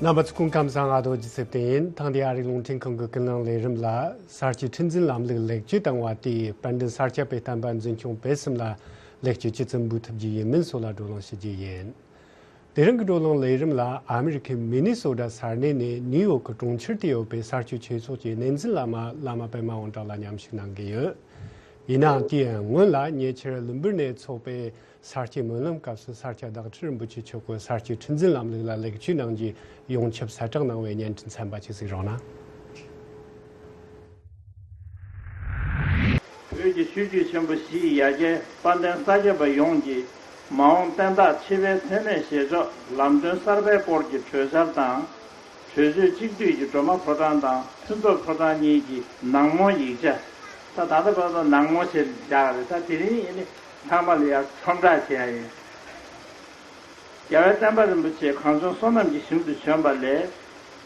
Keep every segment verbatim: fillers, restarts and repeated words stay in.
རྣམ་པ་ཚོ་སྐུ་ཁམས་བཟང་། ཨ་རྡོ་རྗེ་ཚེ་བརྟན་ཡིན། ཐེངས་འདིའི་ཨ་རིའི་རླུང་འཕྲིན་ཁང་གི་ཀུན་གླེང་ལས་རིམ་ལ་གསར་བརྗེའི་ཁྲིམས་འཛིན་ལམ་ལུགས་ལེགས་བཅོས་བཏང་བ་དེས་དཔལ་ལྡན་ས་སྐྱ་པའི་བསྟན་པ་འཛིན་སྐྱོང་སྤེལ་གསུམ་ལ་ལེགས་བཅོས་ཇི་ཙམ་འབུལ་ཐུབ་རྒྱུ་ཡིན་མིན་སོགས་ལ་བགྲོ་གླེང་ཞུ་རྒྱུ་ཡིན། དེ་རིང་གི་བགྲོ་གླེང་ལས་རིམ་ལ་ཨ་མི་རི་ཁའི་མི་ནི་སོ་ཊ་ས་གནས་ནས་ནིའུ་ཡོག་གི་གྲོང་ཁྱེར་དུ་ཡོད་པའི་ས་སྐྱ་ཆོས་ཚོགས་ཀྱི་གནས་འཛིན་བླ་མ་བླ་མ་པདྨ་དབང་གྲགས་ལ་མཉམ་ཞུགས་གནང་གི་ཡོད། ཡིན་ནའང་དེའི་སྔོན་ལ་ཉེ་ཆར་ལུམ་བིར་ནས་འཚོགས་པའི་ས་སྐྱའི་སྨོན་ལམ་སྐབས་སུ་ས་སྐྱ་བདག་ཁྲི་རིན་པོ་ཆེ་མཆོག་གིས་ས་སྐྱའི་ཁྲིམས་འཛིན་ལམ་ལུགས་ལ་ལེགས་བཅོས་གནང་རྒྱུའི་ཡོངས་ཁྱབ་གསལ་བསྒྲགས་གནང་བའི་བརྙན་འཕྲིན་ཚན་པ་ཅིག་གཟིགས་རོགས་གནང་། བོད་ཀྱི་ཆོས་བརྒྱུད་ཆེན་པོ་བཞི་ཡི་ཡ་གྱལ་དཔལ་ལྡན་ས་སྐྱ་པ་ཡོངས་ཀྱིས་མ་འོངས་བསྟན་བདག་ཁྲི་པའི་མཚན་གནས་བཞེས་ཕྱོགས་ལམ་སྟོན་གསར་པའི་སྐོར་གྱི་གྲོས་འཆར་དང་། གྲོས་ཆོད་གཅིག་སྡུད་ཀྱི་སྒྲོལ་མ་ཕོ་བྲང་དང་ཕུན་ཚོགས་ཕོ་བྲང་གཉིས་ཀྱི་ནང་མོལ་ཡིག་ཆ། ད་ད་ལྟ་བར་དུ་ནང་མོལ་ཞེས་བཞག་རེད། ད་དེ་རིང་ཨེ་ནི་ཚང་མ་ལ་ཡར་ཁྱབ་བསྒྲགས་བྱེད་ཡ་ཡིན། རྒྱལ་བའི་བསྟན་པ་རིན་པོ་ཆེ་གངས་ལྗོངས་སོ་ནམ་གྱི་ཞིང་དུ་བྱོན་པ་ལས།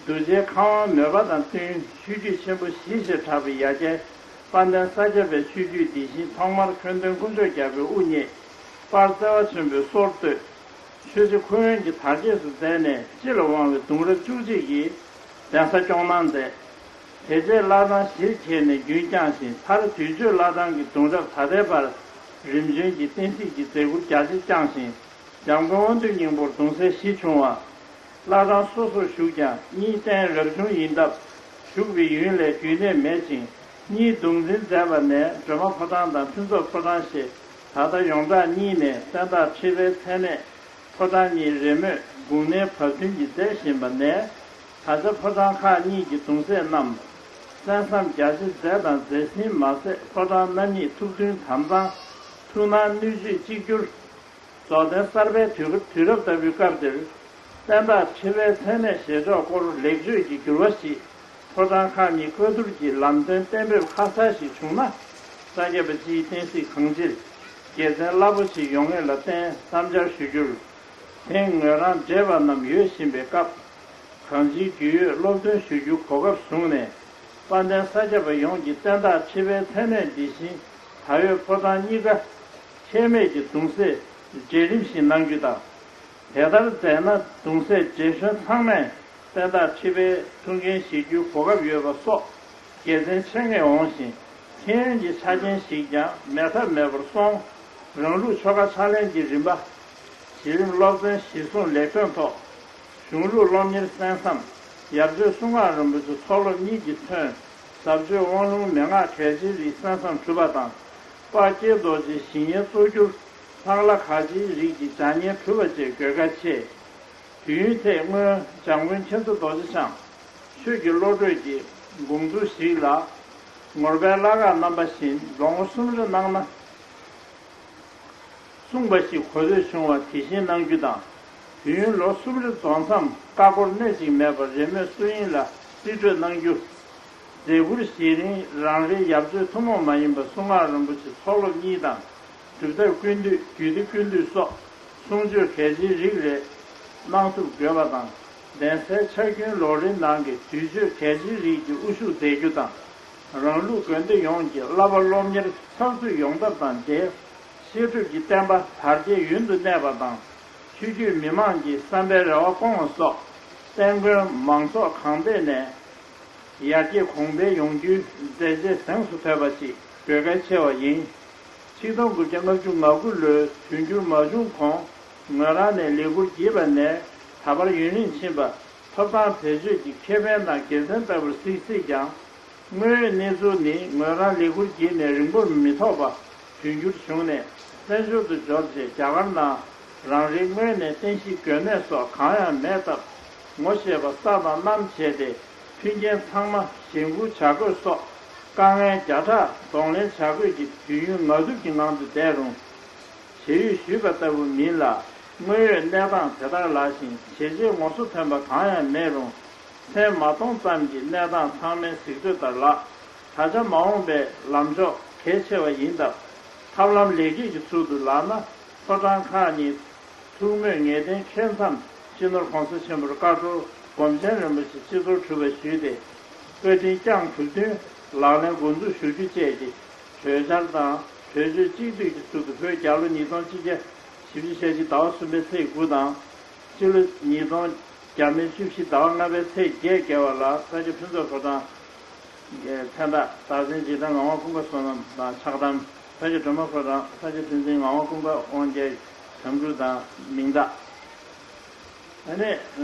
གདུལ་བྱའི་ཁམས་དབང་མོས་པ་དང་བསྟུན་ཆོས་བརྒྱུད་ཆེན་པོ་བཞི་ཞེས་གྲགས་པའི་ཡ་གྱལ་དཔལ་ལྡན་ས་སྐྱ་པའི་ཆོས་བརྒྱུད་འདི་བཞིན་ཐོག་མར་འཁོན་སྟོན་དཀོན་མཆོག་རྒྱལ་པོས་དབུ་བརྙེས། དཔལ་བརྩེ་བ་ཆེན་པོས་སྲོལ་བཏོད། ཆོས་རྗེ་འཁོར་དབོན་གྱིས་དར་རྒྱས་སུ་མཛད་ནས་སྤྱི་ལ་དབང་བའི་གདུང་རབས་བཅུ་གཅིག་གི་གདན་ས་སྐྱོང་གནང་མཛད། དེ་རྗེས་བླ་བྲང་གཞིར་ཁྱེར་ནས་རྒྱུན་བསྐྱངས་ཤིང་མཐར་དུས་མཆོད་བླ་བྲང་གི་གདུང་རབས་ད་ལྟའི་བར་རིམ་བྱོན་གྱི་བསྟན་སྲིད་ཀྱི་མཛད་ཁུར་རྒྱ་ཆེར་བསྐྱངས་ཤིང་འཇམ་མགོན་དབང་འདུས་སྙིང་པོར་གདུང་སྲས་བཞི་བྱུང་བ། བླ་བྲང་སོ་སོར་བཞུགས་ཀྱང་གཉིས་བསྟན་རབ་བྱུང་ཡིན་སྟབས་བཞུགས་པའི་ཡུན་ལས་རྒྱུན་གནས་མེད་ཅིང་གཉིས་གདུང་འཛིན་མཛད་པ་ནས་སྒྲོལ་མ་ཕོ་བྲང་དང་ཕུན་ཚོགས་ཕོ་བྲང་ཞེས་ད་ལྟ་ཡོངས་གྲགས་གཉིས་ནས་བསྟན་བདག་ཁྲི་པའི་མཚན་གནས་ཕོ་བྲང་གཉིས་རེས་མོས་དགུང་གནས་བབ་བསྟུན་གྱིས་མཛད་བཞིན་པ་ནས་ད་ཆ་ཕོ་བྲང་ཁག་གཉིས་ཀྱི་གདུང་སྲས་རྣམས་གསན་བསམ་རྒྱ་ཆེ་མཛད་དང་མཛད་ཟིན་མ་ཟད་ཕོ་བྲང་རྣམ་གཉིས་ཐུགས་མཐུན་དམ་གཙང་ཐུགས་སྣང་སྣོད་བཅུད་གཅིག་གྱུར། རྫོགས་ལྡན་གསར་པའི་དུས་དུས་རབས་ལྟ་བུའི་སྐབས་འདིར། བསྟན་བདག་ཁྲི་པའི་མཚན་གནས་བཞེས་ཕྱོགས་སྐོར་ལེགས་བཅོས་ཀྱི་འགྱུར་བ་ཞིག་ཕོ་བྲང་ཁག་གཉིས་བཀའ་བསྡུར་གྱིས་ལམ་སྟོན་གཏན་འབེབས་ཁ་གསལ་ཞིག་བྱུང་ན། ས་སྐྱ་པ་སྤྱིའི་བསྟན་སྲིད་གང་ཅིར་དགེ་མཚན་རླབས་པོ་ཆེ་ཡོང་ངེས་ལ་བརྟེན་བསམ་འཆར་ཞུ་རྒྱུར། དེང་ངོས་རང་བགྲེས་པ་རྣམས་ཡོད་བཞིན་པའི་སྐབས། གང་ཅིའི་རྒྱུས་ཡོད་སློབ་སྟོན་ཞུ་རྒྱུ་གོ་སྐབས་བཟུང་ནས། དཔལ་ལྡན་ས་སྐྱ་པ་ཡོངས་ཀྱིས་བསྟན་བདག་ཁྲི་པའི་མཚན་གནས་འདི་བཞིན་ད་ཡོད་ཕོ་བྲང་གཉིས་ཀ་ཁྱད་མེད་ཀྱི་གདུང་སྲས་གྲལ་རིམ་བཞིན་གནང་རྒྱུ་དང་། དེ་ལྟར་མཛད་ན་གདུང་སྲས་གྲལ་གཞོན་ཚང་མས་བསྟན་བདག་ཁྲི་པའི་ཐུགས་འགན་བཞེས་རྒྱུའི་གོ་སྐབས་ཡོད་པ་སོགས་དགེ་མཚན་ཆེ་ངེས་འོང་ཞིང་། ཁྱད་ཡོན་གྱི་ཆ་རྐྱེན་ཞིག་ཀྱང་མེད་ཐབས་མེད་པར་སོང་། རང་ལུགས་ཆོ་ག་ཕྱག་ལེན་གྱི་རིམ་པ། གཞི་རིམ་སློབ་ཚན་གཞིར་བཟུང་ལེགས་ཐོན་ཐོག་གཞུང་ལུགས་སློབ་གཉེར་གསན་བསམ། ཡབ་ཆོས་གསུང་ངག་རིན་པོ་ཆེ་ཚོགས་སློབ་གཉིས་ཀྱིས་ཐོན། ཟབ་ཆོས་དབང་ལུང་མན་ངག་གལ་ཆེའི་རིགས་གསན་བསམ་གྲུབ་པ་དང་། དཔལ་ཀྱེ་རྡོ་རྗེའི་བཞེད་སྙེན་གཙོ་གྱུར་ལྷག་ལྷ་ག་ཅིའི་རིགས་ཀྱི་སྦྱང་སྙེན་གྲུབ་པ་བཅས་དགོས་གལ་ཆེ། དུས་ཡུན་ཐད་སྔོན་འཇམ་མགོན་མཁྱེན་བརྩེ་རྡོ་རྗེ་འཆང་ཆོས་ཀྱི་བློ་གྲོས་ཀྱི་དགོངས་ཚུལ་ཞིག་ལ། ངོར་པའི་བླ་ཁག་རྣམ་པ་བཞིན་ལོ་ངོ་གསུམ་རེ་གནང་ན། གསུངས་པ་ཞིག་གོ་ཐོས་བྱུང་བ་དེ་བཞིན་གནང་རྒྱུ་དང་། དུས་ཡུན་ལོ་གསུམ་རེ་རྫོགས་མཚམས་ཀ་ཀོར་སྣེ་གཅིག་མེད་པར་རེས་མོས་སུ་ཡིན་ལ་རྩིས་སྤྲོད་གནང་རྒྱུ། མཛད་ཁུར་བཞེས་རིང་རང་རེའི་ཡབ་ཆོས་ཐུན་མོང་མ་ཡིན་པ་གསུང་ངག་རིན་པོ་ཆེ་ཚོགས་སློབ་གཉིས་དང་། སྒྲུབ་ཐབས་ཀུན་བཏུས་རྒྱུད་སྡེ་ཀུན་བཏུས་སོགས་གསུང་ཆོས་གལ་ཆེའི་རིགས་རེ་གནང་ཐུབ་དགོས་པ་དང་། གདན་སའི་ཆ་རྐྱེན་ལོ་རེའི་ནང་གི་དུས་མཆོད་གལ་ཆེའི་རིགས་ཀྱི་དབུ་བཞུགས་མཛད་རྒྱུ་དང་། རང་ལུགས་དགོན་སྡེ་ཡོངས་ཀྱི་བསླབ་པ་སློབ་གཉེར་ཚགས་ཚུད་ཡོང་ཐབས་དང་འབྲེལ། བཤད་སྒྲུབ་ཀྱི་བསྟན་པ་དར་རྒྱས་ཡུན་དུ་གནས་པ་དང་། ཆོས་བརྒྱུད་མི་མང་གི་བསམ་པའི་རེ་བ་སྐོང་བ་སོགས་བསྟན་དགོན་མང་ཚོགས་གང་ཐད་ནས་ཡར་རྒྱས་གོང་འཕེལ་ཡོང་རྒྱུའི་མཛད་རྗེས་གཟེངས་སུ་ཐོན་པ་ཞིག་དགོས་གལ་ཆེ་བ་ཡིན། ཆིག་སྟོང་དགུ་བརྒྱ་ལྔ་བཅུ་ང་དགུ་ལོའི་དུས་འགྱུར་མ་བྱུང་གོང་ངོས་རང་ནས་ལས་ཁུར་བགྱིས་པ་ནས་ད་བར་ཡུན་རིང་ཕྱིན་པ། ཐོབ་ཐང་བེད་སྤྱོད་ཀྱི་ཁེ་ཕན་དང་དགེ་མཚན་ལྟ་བུར་གཟིགས་སྲིད་ཀྱང་། དངོས་ཡོད་གནས་ཚུལ་ནི་ངོས་རང་ལས་ཁུར་བགྱིས་ནས་རིང་པོར་མི་ཐོགས་པ་དུས་འགྱུར་བྱུང་ནས་བཙན་བྱོལ་དུ་འབྱོར་རྗེས་རྒྱ་གར་ནང་རང་རེའི་ངོས་ནས་རྟེན་གཞི་དགོས་གནས་སོགས་གང་ཡང་མེད་སྟབས། ངོ་ཤེས་པ་ས་དང་གནམ་བྱས་ཏེ་མཐུན་རྐྱེན་ཚང་མ་གཞེན་སྐུལ་བྱ་དགོས་སོགས་དཀའ་ངལ་བརྒྱ་ཕྲག་གདོང་ལེན་བྱ་དགོས་ཀྱི་དུས་ཡུན་ང་ཚུགས་ཀྱི་ངང་དུ་བསྡད་རུང་། ཞེ་ཡོད་ཞུས་པ་ལྟ་བུ་མིན་ལ། དངོས་ཡོད་གནས་སྟངས་དེ་ལྟར་ལགས་ཤིང་བྱས་རྗེས་ངོ་སོ་ཐོན་པ་གང་ཡང་མེད་རུང་། མཚན་མ་མཐོང་ཙམ་གྱིས་གནས་སྟངས་ཚང་མའི་གཟིགས་ཚོད་ལྟར་ལགས། ད་ཆ་མ་འོངས་པའི་ལམ་ཕྱོགས་གལ་ཆེ་བ་ཡིན་སྟབས། ཐབས་ལམ་ལེགས་སྐྱེས་ཀྱི་ཚུལ་དུ་ལགས་ན། ཕོ་བྲང་ཁག་གཉིས་ཐུགས་མོས་ངེས་གཏན་འཁེལ་མཚམས་སྤྱི་ནོར་གོང་ས་ཆེན་པོར་བཀའ་འཁྲོལ་སྒོམ་ཆེན་རིན་པོ་ཆེ་སྤྱི་གཙོར་གྲུབ་པ་ཞུས་ཏེ། བཀའ་དྲིན་བསྐྱངས་གྲུབ་བསྟུན་ལག་ལེན་འགོ་འཛུགས་ཞུ་རྒྱུ་བཅས་ཀྱི་གྲོས་འཆར་དང་གྲོས་ཆོད་གཅིག་སྡུད་ཀྱི་ཚུལ་དུ་བོད་རྒྱལ་ལོ་ཉིས་སྟོང་ཆིག་བརྒྱ་བཞི་བཅུ་ཞེ་གཅིག་ཟླ་བ་གསུམ་པའི་ཚེས་དགུ་དང་། སྤྱི་ལོ་ཉིས་སྟོང་ རྒྱ་མི་བཅུ་བཞི་ཟླ་བ་ལྔ་པའི་ཚེས་བརྒྱད་བརྒལ་བ་ལ་ས་སྐྱ་ཕུན་ཚོགས་ཕོ་བྲང་། མཚན་རྟགས་རྟགས་མཚན་རྗེས་དྲན་ངག་དབང་ཀུན་དགའ་བསོད་ནམས་དང་ཕྱག་དམ། ས་སྐྱ་སྒྲོལ་མ་ཕོ་བྲང་ས་སྐྱ་ཁྲི་འཛིན་ངག་དབང་ཀུན་དགའ་དབང་རྒྱལ་དམ་ཕྲུག་དང་མིང་རྟགས། ཨ་ནི།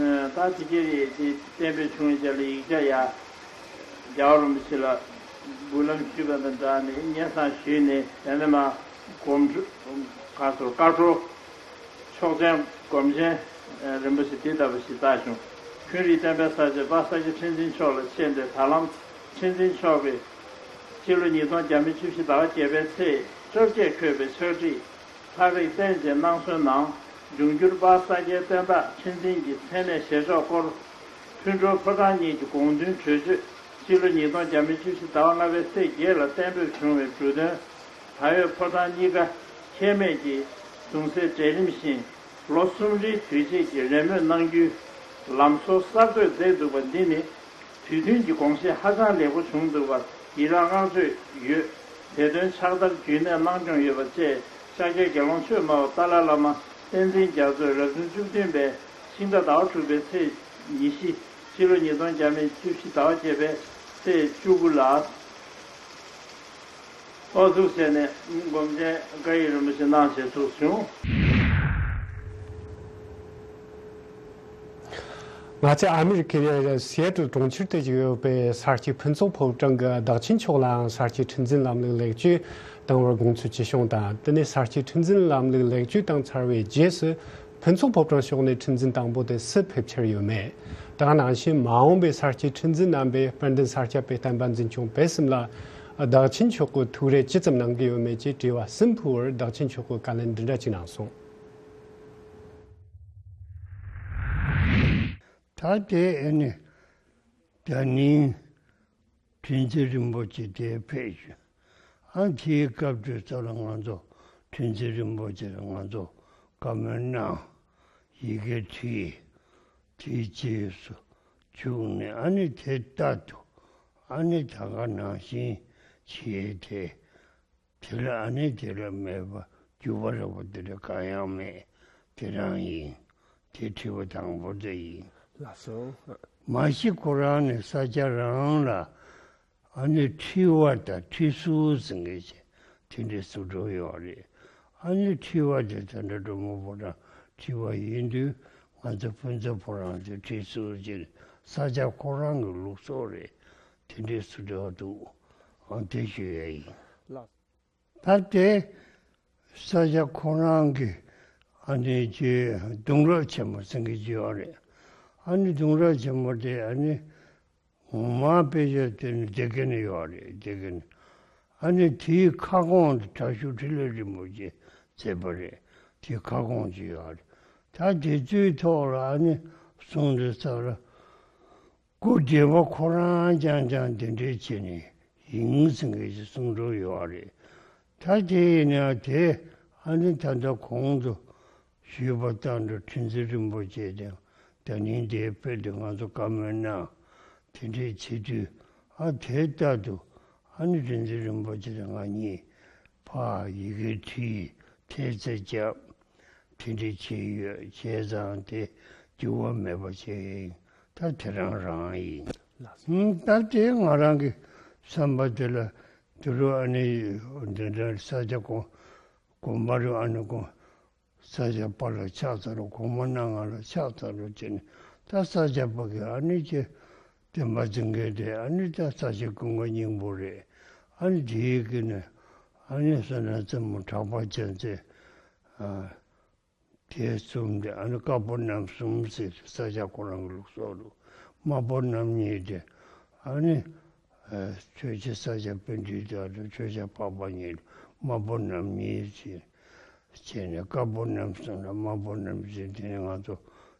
ད་དེ་གའི་རིགས་དེ་གཏན་འབེབས་བྱུང་བའི་རྗེས་ལ་ཡིག་ཆ་ཡ། རྒྱལ་བ་རིན་པོ་ཆེ་ལ་འབུལ་ལམ་ཞུས་པ་དང་སྦྲགས་ནས་སྙན་སེང་ཞུས་ནས་ཡང་ན་མ། སྒོམ་ཁ་སོར་བཀའ་འཁྲོལ། ཆོག་མཆན་སྒོམ་ཆེན་རིན་པོ་ཆེ་དེ་ལྟ་བུ་ཞིག་བཏགས་བྱུང་། ཁྱོད་རིགས་བསྟན་པའི་ས་ཆ་པ་ས་སྐྱ་ཁྲི་འཛིན་མཆོག་ལ་ཆེད་འདོད་ད་ལམ་ཁྲི་འཛིན་མཆོག་གིས། སྤྱི་ལོ་ཉིས་སྟོང་བརྒྱ་མེད་བཅུ་བཞི་ཟླ་བ་བརྒྱད་པའི་ཚེས་བཅོ་བརྒྱད་འཁོད་པའི་ཕྱག་བྲིས། ལྷ་རིགས་རྟེན་ཅན་གནང་སྲོལ་ནང་། འབྱུང་འགྱུར་པ་ས་སྐྱའི་བསྟན་བདག་ཁྲི་འཛིན་གྱི་མཚན་གནས་བཞེས་ཕྱོགས་སྐོར། ཕུན་གྲོལ་ཕོ་བྲང་གཉིས་ཀྱི་དགོངས་དོན་གྲོས་ཆོད། སྤྱི་ལོ་ཉིས་སྟོང་བརྒྱ་མེད་བཅུ་བཞི་ཟླ་བ་ལྔ་པའི་ཚེས་བརྒྱད་ལ་གཏན་འབེབས་བྱུང་བའི་འབྲུ་དོན། ད་ཡོད་ཕོ་བྲང་གཉིས་ཀ་ཁྱད་མེད་ཀྱི་གདུང་སྲས་གྲལ་རིམ་བཞིན་ལོ་གསུམ་རེའི་དུས་ཆེན་གྱི་རེས་མོས་གནང་རྒྱུའི་ལམ་སྲོལ་གསར་གཏོད་མཛད་འདུག་པ་འདི་ནི། དུས་མཐུན་གྱི་དགོངས་བཞེད་ཧ་ཅང་ལེགས་པོ་བྱུང་འདུག་པར་ཡི་རང་བསྔགས་བརྗོད་ཡོད། དེ་དོན་ཕྱག་བསྟར་རྒྱུན་གནས་གནང་སྐྱོང་ཡོད་པ་བཅས་ཤཱཀྱའི་དགེ་སློང་ཆོས་སྨྲ་བ་ཏཱ་ལའི་བླ་མ་བསྟན་འཛིན་རྒྱ་མཚོས་རབ་བྱུང་བཅུ་བདུན་པའི་ཤིང་རྟ་ཟླ་བ་དྲུག་པའི་ཚེས་ཉི་ཤུ། ཕྱི་ལོ་ཉིས་སྟོང་བརྒྱ་མེད་བཅུ་བཞི་ཟླ་བ་བརྒྱད་པའི་ཚེས་བཅུ་དགུ་ལ། ཨོ་ཚུགས་བྱས་ནས་སྒོམ་ཆེན་བཀའ་ཡིག་རིན་པོ་ཆེ་གནང་བྱས་ཚུགས་བྱུང་། ང་ཚོས་ཨ་མི་རི་ཀའི་སི་ཨེ་ཊལ་གྲོང་ཁྱེར་དུ་བཞུགས་ཡོད་པའི་ས་སྐྱའི་ཕུན་ཚོགས་ཕོ་བྲང་གི་བདག་ཆེན་མཆོག་ལའང་ས་སྐྱའི་ཁྲི་འཛིན་ལམ་ལུགས་ལེགས་བཅོས་བཏང་བར་དགོངས་ཚུལ་ཇི་བྱུང་དང་། དེ་ནས་ས་སྐྱའི་ཁྲི་འཛིན་ལམ་ལུགས་ལེགས་བཅོས་བཏང་ཚར་བའི་རྗེས་སུ། ཕུན་ཚོགས་ཕོ་བྲང་ཕྱོགས་ནས་ཁྲི་འཛིན་དང་པོ་དེ་སུ་ཕེབས་འཆར་ཡོད་མེད། དེ་ག་ནང་བཞིན་མ་འོངས་པའི་ས་སྐྱའི་ཁྲི་འཛིན་རྣམ་པས་དཔལ་ལྡན་ས་སྐྱ་པའི་བསྟན་པ་འཛིན་སྐྱོང་སྤེལ་གསུམ་ལ་བདག་ཆེན་མཆོག་གིས་ཐུགས་རེ་ཅི་ཙམ་གནང་གི་ཡོད་མེད་ཅེས་དྲི་བ་གསུམ་ཕུལ་བར་བདག་ཆེན་མཆོག་གིས་བཀའ་ལན་འདི་འདྲ་ཅིག་གནང་སོང་། ད་དེ་ཨེ་ནི། ད་ནི། ཁྲི་འཛིན་རིན་པོ་ཆེ་དེ་ཕེབས་བྱུང་། ཨ་དེའི་སྐབས་དུས་ཚོད་ལ་ང་ཚོ་ཁྲི་འཛིན་རིན་པོ་ཆེ་ལ་ང་ཚོ་བཀའ་མོལ་གནང་། ཡི་གེ་བྲིས། དེའི་རྗེས་སུ་བཅུག་ནས་ཨ་ནི་དེ་ལྟར་དུ་ཨ་ནི་ད་ག་ནང་བཞིན་བྱས་ཏེ། དེ་ལ་ཨ་ནི་དེ་ལ་མེད་པ་འགྱུར་བ་རེ་བ་དེ་འདྲ་གང་ཡང་མེད། དེ་རང་ཡིན། དེ་དྲི་བ་དང་པོ་དེ་ཡིན། ལགས་སོ། མ་གཞི་ཁོ་རང་ནི་ས་སྐྱ་རང་ལ་ཨ་ནི་ཁྲི་པ་དང་ཁྲི་ཟུར་ཟེར་མཁན་ཞིག་དེ་འདྲའི་ཟུར་གྲོགས་ཡོད་རེད། ཨ་ནི་ཁྲི་པ་དེ་ད་ལྟ་སྒྲོལ་མ་ཕོ་བྲང་ཁྲི་པ་ཡིན་དུས་ང་ཚོ་ཕུན་ཚོགས་ཕོ་བྲང་དེ་ཁྲི་ཟུར་ཅིག་ས་སྐྱ་ཁོ་རང་གི་ལུགས་སྲོལ་རེད། དེ་འདྲའི་ཟུར་གྲོགས་འདུག་ཨ་དེ་ཞུ་ཡ་ཡིན། ལགས། ད་དེ་ས་སྐྱ་ཁོ་རང་གི་ཨ་ནི་ཀྱི་གདུང་རབས་ཆེན་མོ་ཟེར་གྱི་ཡོད་རེད། ཨ་ནི་གདུང་རབས་ཆེན་མོ་དེ་ཨ་ནི་ངོ་མ་དཔེ་ཆ་དེ་ནི་དགེ་རྒན་ཡོད་རེད། དགེ་རྒན། ཨ་ནི་དེའི་ཁ་སྐོང་དུ་དྲག་ཤུལ་འཕྲིན་ལས་རིན་པོ་ཆེ་མཛད་པ་རེད། དེའི་ཁ་སྐོང་ཅིག་ཡོད་རེད། ད་དེ་ཚོའི་ཐོག་ལ་ཨ་ནི་གསུང་དུས་ཙམ་ལ། སྐུ་བགྲེས་པ་ཁོ་རང་རྐྱང་རྐྱང་དེ་འདྲས་བྱས་ནས་ཡིན་ཟེར་མཁན་ཞིག་གསུང་གྲོགས་ཡོད་རེད། ད་དེ་ཡིན་ན་དེ་ཨ་ནི་ད་ལྟ་གོང་དུ་ཞུས་པ་ལྟར་འགྲོ་ཁྲི་འཛིན་རིན་པོ་ཆེ་དང་ད་ནིང་དེ་དཔེ་དེ་ང་ཚོ་བཀའ་མོལ་གནང་དེ་འདྲས་བྱེད་དུས་ཨ་དེ་ལྟར་དུ་ཨ་ནི་ཁྲི་འཛིན་རིན་པོ་ཆེ་དང་ང་གཉིས་ཕར་ཡི་གེ་བྲིས་ཐེལ་ཙེ་བརྒྱབ། དེ་འདྲ་བྱས་ཡོད། བྱས་ཙང་དེ་འགྱུར་བ་མེད་པ་བྱས་ཡིན། ད་དེ་རང་རང་ཡིན། ལགས། ཧུམ། ད་དེ་ང་རང་གི་བསམ་པ་དེ་ལ་དེ་རུ་ཨ་ནི་འདི་འདྲ་ས་སྐྱ་གོང་དགོན་པ་རུ་ཨ་ནི་གོང་ས་སྐྱ་པ་ལ་ཕྱག་འཚལ་ལོ། གོང་མ་སྣ་ལྔ་ལ་ཕྱག་འཚལ་ལོ་བྱས་ནས་ད་ས་སྐྱ་པ་གི་ཨ་ནི་ཀྱི་བསྟན་པ་འཛིན་མཁན་དེ་ཨ་ནི་ད་ས་སྐྱ་ཀུན་དགའ་སྙིང་པོ་རེད། ཨ་ནི་དེའི་གི་ནས་ཨ་ནི་བསོད་ནམས་རྩེ་མོ་གྲགས་པ་རྒྱལ་མཚན། ཨ། དེ་གསུམ་དེ་ཨ་ནི་བཀའ་པོད་རྣམ་གསུམ་ཟེར་ས་སྐྱ་ཁོ་རང་གི་ལུགས་སྲོལ་དུ་དམར་པོ་རྣམ་གཉིས་དེ་ཨ་ནི་ཆོས་རྗེ་ས་སྐྱ་པཎྜི་ཏ་དང་ཆོས་རྗེ་འཕགས་པ་གཉིས་དམར་པོ་རྣམ་གཉིས་ཟེར་བྱས་ནས་བཀའ་པོད་རྣམ་གསུམ་ལ་དམར་པོ་རྣམ་གཉིས་དེ་ནི་ང་ཚོ་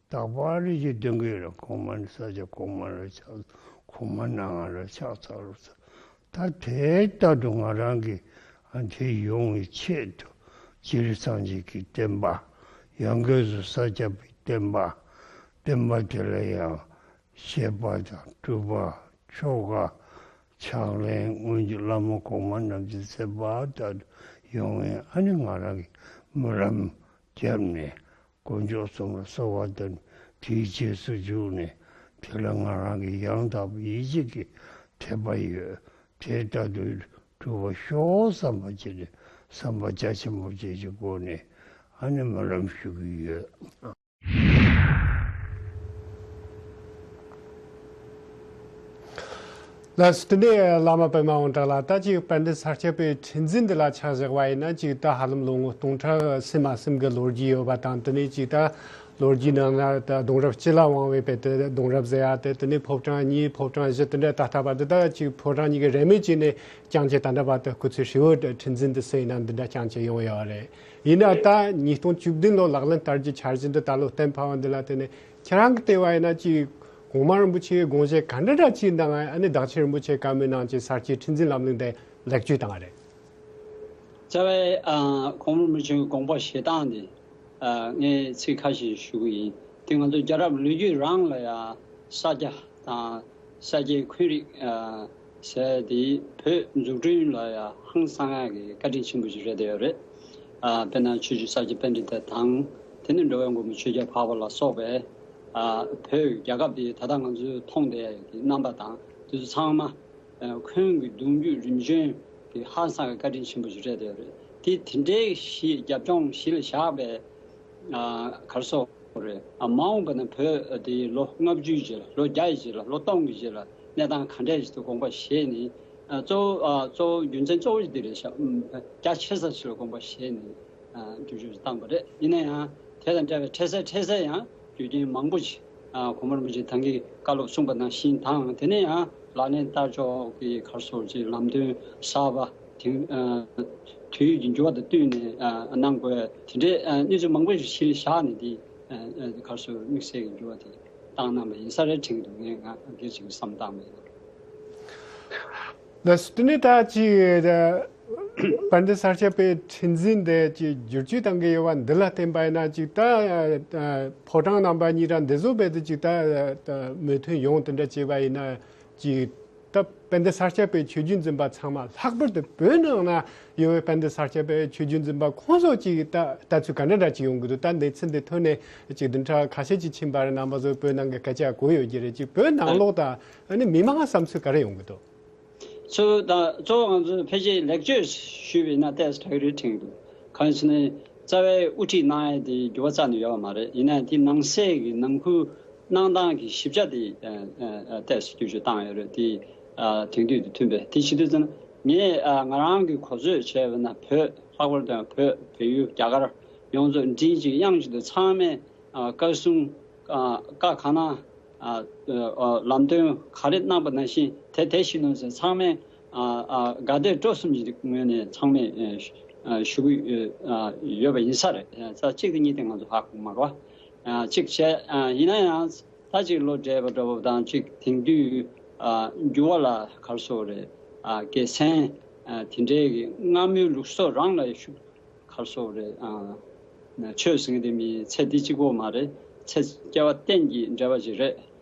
རྟག་པར་རེ་ཞིག་འདོན་གྱི་ཡོད་རེད། གོང་མ་ནི་ས་སྐྱ་གོང་མ་ལ་ཕྱག་གོང་མ་སྣ་ལྔ་ལ་ཕྱག་འཚལ་ལོ་ཟེར། ད་དེ་ལྟར་དུ་ང་རང་གིས་ཨ་དེ་ཡོང་བའི་ཆེད་དུ་སྤྱིར་སངས་རྒྱས་ཀྱི་བསྟན་པ། ཡང་སྒོས་སུ་ས་སྐྱ་པའི་བསྟན་པ། བསྟན་པ་དེ་ལ་ཡང་བཤད་པ་དང་སྒྲུབ་པ་ཆོ་ག་ཕྱག་ལེན་སྔོན་གྱི་བླ་མ་གོང་མ་རྣམས་ཀྱིས་མཛད་པ་ལྟར་དུ་ཡོང་བའི་ཨ་ནི་ང་རང་གིས་སྨོན་ལམ་བརྒྱབ་ནས། དཀོན་མཆོག་གསུམ་ལ་གསོལ་བ་འདེབས། དེའི་རྗེས་སུ་འཇུག་ནས་དེ་ལ་ང་རང་གི་ཡང་དག་པའི་ཡིད་ཆེས་ཀྱི་དད་པ་ཡོད། དེ་ལྟ་དུས་སྒྲུབ་པར་ཤོག་བསམ་པ་བྱས་ནས་བསམ་པ་རྒྱ་ཆེན་པོ་བྱས་ཀྱི་སྒོ་ནས་ཨ་ནི་སྨོན་ལམ་ཞུ་གི་ཡོད། ལགས་སོ། དེ་ནས་བླ་མ་པདྨ་དབང་གྲགས་ལགས། ད་ཅིག་དཔལ་ལྡན་ས་སྐྱ་པའི་ཁྲི་འཛིན་འདི་ལ་ཆ་བཞག་པ་ཡིན་ན། ཅིག་ད་ཧ་ལམ་ལོ་ངོ་སྟོང་ཕྲག་ཟིན་མ་ཟིན་གྱི་ལོ་རྒྱུས་ཡོད་པ་དང་། དེ་ནས་ཅིག་ད་ལོ་རྒྱུས་ནང་ན་ད་གདུང་རབས་གཅིག་ལ་དབང་བའི་བར་དུ་གདུང་རབས་ཟེར་ཡ་དེ། དེ་ནས་ཕོ་བྲང་གཉིས། ཕོ་བྲང་བཞི། དེ་འདྲ་ད་ལྟ་བར་དུ་ད་ཅིག་ཕོ་བྲང་གཉིས་ཀྱི་རེས་མོས་བྱས་ནས་ཀྱང་ཅིག་ད་ལྟ་བར་དུ་སྐུ་ཚེ་ཧྲིལ་བོ་ཁྲི་འཛིན་དུ་གསོས་ཡིན་ན། འདི་འདྲ་ཀྱང་ཅིག་ཡོང་ཡོད་རེད། ཡིན་ན་ད་ཉིས་སྟོང་བཅུ་བདུན་ལོ་ལག་ལེན་བསྟར་རྒྱུའི་འཆར་གཞི་འདི་ད་ལོ་གཏན་ཕབ་པ་འདི་ལ་བརྟེན་ནས། ཁྱེད་རང་གི་ལྟ་བ་ཡིན་ན་ཅིག་གོང་མ་རིན་པོ་ཆེའི་དགོངས་བཞེད་ག་འདྲ་འདྲ་ཅིག་གནང་། ཨ་ནི་བདག་ཆེན་རིན་པོ་ཆེ་བཀའ་མོལ་གནང་བྱས་ས་སྐྱའི་ཁྲི་འཛིན་ལམ་ལུགས་འདི་ལེགས་བཅོས་བཏང་བ་རེད། རྩ་བའི་ཨ་གོང་མ་རིན་པོ་ཆེའི་དགོངས་པ་བཞེས་སྟངས་འདི། ཨ་ངས་ཚིག་ཁ་ཤས་ཞུ་གི་ཡིན། དེ་ང་ཚོ་རྒྱལ་རབས་ལོ་རྒྱུས་རང་ལ་ཡང་ས་སྐྱ་དང་། ས་སྐྱའི་འཁོན་རིགས་ཨ་ཟེར་དེ་བོད་འཛུགས་སྐྲུན་ལ་ཡང་ཧང་སང་ཡག་གི་བཀའ་དྲིན་ཆེན་པོ་ཞིག་རེད་བསྡད་ཡོད་རེད། ཨ་དཔེར་ན་ཆོས་རྗེ་ས་སྐྱ་པཎྜི་ཏ་དང་། དེ་ནས་འགྲོ་བའི་མགོན་པོ་ཆོས་རྒྱལ་འཕགས་པ་ལ་སོགས་པའི་ཨ་བོད་རྒྱལ་ཁབ་དེ་ད་ལྟ་ང་ཚོས་མཐོང་བསྡད་ཡག་གི་རྣམ་པ་དང་། དེ་ཚོ་ཚང་མ་ཨ་འཁོན་གྱི་གདུང་རྒྱུད་རིམ་བྱོན་གྱི་ཧང་སང་གི་བཀའ་དྲིན་ཆེན་པོ་ཞིག་རེད་བསྡད་ཡོད་རེད། དེ་དེ་འདྲའི་གཞི་རྒྱབ་ལྗོངས་གཞི་ལ་བཞག་པའི་ཨ་ག་རེ་ཟེར་དགོས་རེད། ཨ་མ་འོངས་པ་ན་བོད་དེ་ལོ་ལྔ་བཅུའི་རྗེས་ལ། ལོ་བརྒྱ་ཡི་རྗེས་ལ། ལོ་སྟོང་གི་རྗེས་ལ་གནས་སྟངས་ག་འདྲས་ཞིག་ཏུ་དགོངས་པ་བཞེས་ནས། ཨ་གཙོ་བོ་ཨ་གཙོ་བོ་རྒྱུ་མཚན་གཙོ་བོ་ཞིག་འདི་རེད་ཤག་ཨུམ། རྒྱ་ཆེ་ས་ཞིག་ལ་དགོངས་པ་བཞེས་ནས་ཨ་རྒྱུ་རྒྱུ་བཏང་བ་རེད། ཡིན་ན་ཡང་དེ་དང་འདྲ་བའི་འཕྲལ་སེལ་འཕྲལ་སེལ་ཡང་རྒྱུ་རྐྱེན་མང་པོ་ཞིག་ཨ་གོང་མ་རིན་པོ་ཆེ་ད་གིན་བཀའ་སློབ་གསུངས་པ་ནང་བཞིན་དང་། དེ་ནས་ཡང་ལག་ལེན་བསྟར་ཕྱོགས་ཀྱི་ག་རེ་ཟེར་དགོས་རེད། ལམ་སྟོན་གསར་པ་དེང་ཨ་དུས་ཀྱི་འགྱུར་བ་དང་བསྟུན་ནས་ཨ་གནང་དགོས། དེ་འདྲའི་ཨ་གནས་ཚུལ་མང་པོ་ཞིག་གཞི་བཞག་ནས། དེ་ཨ་ཨ་ག་རེ་ཟེར་དགོས་རེད། དམིགས་བསལ་གྱི་འགྱུར་བ་དེ་བཏང་གནང་བ་ཡིན་ས་རེད་དྲན་གྱི་འདུག་ངས་ང་སྒེར་གྱི་བསམ་བཏང་བ་ཡིན། ལགས་སོ། དེ་ནས་ད་ཅིག་དཔལ་ལྡན་ས་སྐྱ་པའི་ཁྲི་འཛིན་དེ་ཅིག་བསྒྱུར་བཅོས་གཏང་གི་ཡོད་པ་འདི་ལ་བརྟེན་པ་ཡིན་ན། ཅིག་ད་ཕོ་བྲང་རྣམ་པ་གཉིས་ར་འདི་ཚོ་རྦད་དེ་ཅིག་ད་མོས་མཐུན་ཡོང་དེ་འདྲ་བྱས་པ་ཡིན་ན། ཅིག་ད་དཔལ་ལྡན་ས་སྐྱ་པའི་ཆོས་བརྒྱུད་འཛིན་པ་ཚང་མ། ལྷག་པར་དུ་བོད་ནང་ན་ཡོད་པའི་དཔལ་ལྡན་ས་སྐྱ་པའི་ཆོས་བརྒྱུད་འཛིན་པ་ཁོང་ཚོ་ཅིག་ད་ལྟ་ཚུལ་ག་འདྲ་འདྲ་ཅིག་ཡོང་གི་འདུག་ད་གནས་ཚུལ་འདི་ཐོན་ནས་ཅིག་བདུན་ཕྲག་ཁ་ཤས་ཅིག་ཕྱིན་པ་རེད། རྣམ་པ་ཚོ་བོད་ནང་གི་སྐད་ཆ་གོ་ཡོད་ཀྱི་རེད། ཅིག་བོད་ནང་ལོགས་དང་ཨ་ནི་མི་མང་བསམ་ཚུལ་ག་རེ་ཡོང་གི་འདུག་གཙོ་བོ་དང་གཙོ་བོ་ང་ཚོས་ཕལ་ཆེར་ལེགས་བཅོས་ཞུས་པ་ཡིན་ན་ཏོག་ཙམ་དྲག་གི་རེད་དྲན་གྱི་འདུག་གང་ཡིན་ཟེར་ན་རྩ་བའི་དབུ་ཁྲིད་གནང་ཡས་དེ་འགྱུར་བ་རྩ་ནས་ཡོད་པ་མ་རེད། ཡིན་ན་དེ་ནང་གསེས་ཀྱི་ནང་ཁུལ་གནང་སྟངས་ཀྱི་ཞིབ་ཆ་དེ་ཨ་ཨ་ཏོག་ཙམ་བསྒྱུར་བཅོས་བཏང་ཡོད་རེད། དེ་ཨ་དེང་དུས་དང་མཐུན་པའི། དེ་བྱེད་དུས་ཙམ་ངས་ཨ་ང་རང་གིས་གོ་ཚོད་བྱས་པ་ན། བོད་ལྷག་པར་དུ་བོད་བལ་ཡུལ་རྒྱ་གར་ཡོངས་རྫོགས་མགྲིན་གཅིག་དབྱངས་གཅིག་ཏུ་ཚང་མས་ཨ་བཀའ་གསུང་ཨ་བཀའ་གང་གནང་ཨ་ཨ་ལམ་སྟོན་ག་རེ་གནང་པ་ནང་བཞིན་དེ་དེ་བཞིན་ནོ་ཟེར། ཚང་མས་ཨ་ཨ་དགའ་དད་སྤྲོ་གསུམ་གྱི་ངོས་ནས་ཚང་མས་ཨ་ཞུ་གི་ཨ་ཡོད་པ་ཡིན་ས་རེད། ཨ་གཅིག་དང་གཉིས་དེ་ང་ཚོ་ཧ་གོ་མ་རེད་པ། ཨ་གཅིག་བྱས། ཨ་ཡིན་ན་ཡང་ད་ཅིག་ལོ་འདས་པ་འདྲ་པོ་དང་། ཅིག་དེང་དུས་ཨ་འགྱུར་བ་ལ་ག་རེ་ཟེར་དགོས་རེད། ཨ་དགེ་མཚན་ཨ་དེ་འདྲའི་གི་སྔ་མོའི་ལུགས་སྲོལ་རང་ལ་ཤུགས་ག་རེ་ཟེར་དགོས་རེད། ཨ་ཆོས་ཟེར་མཁན་དེ་མི་ཚེ་འདི་གཅིག་པོ་མ་རེད། ཚེ་སྐྱེ་བ་གཏན་གྱི་འབྲེལ་བ་ཅིག་རེད།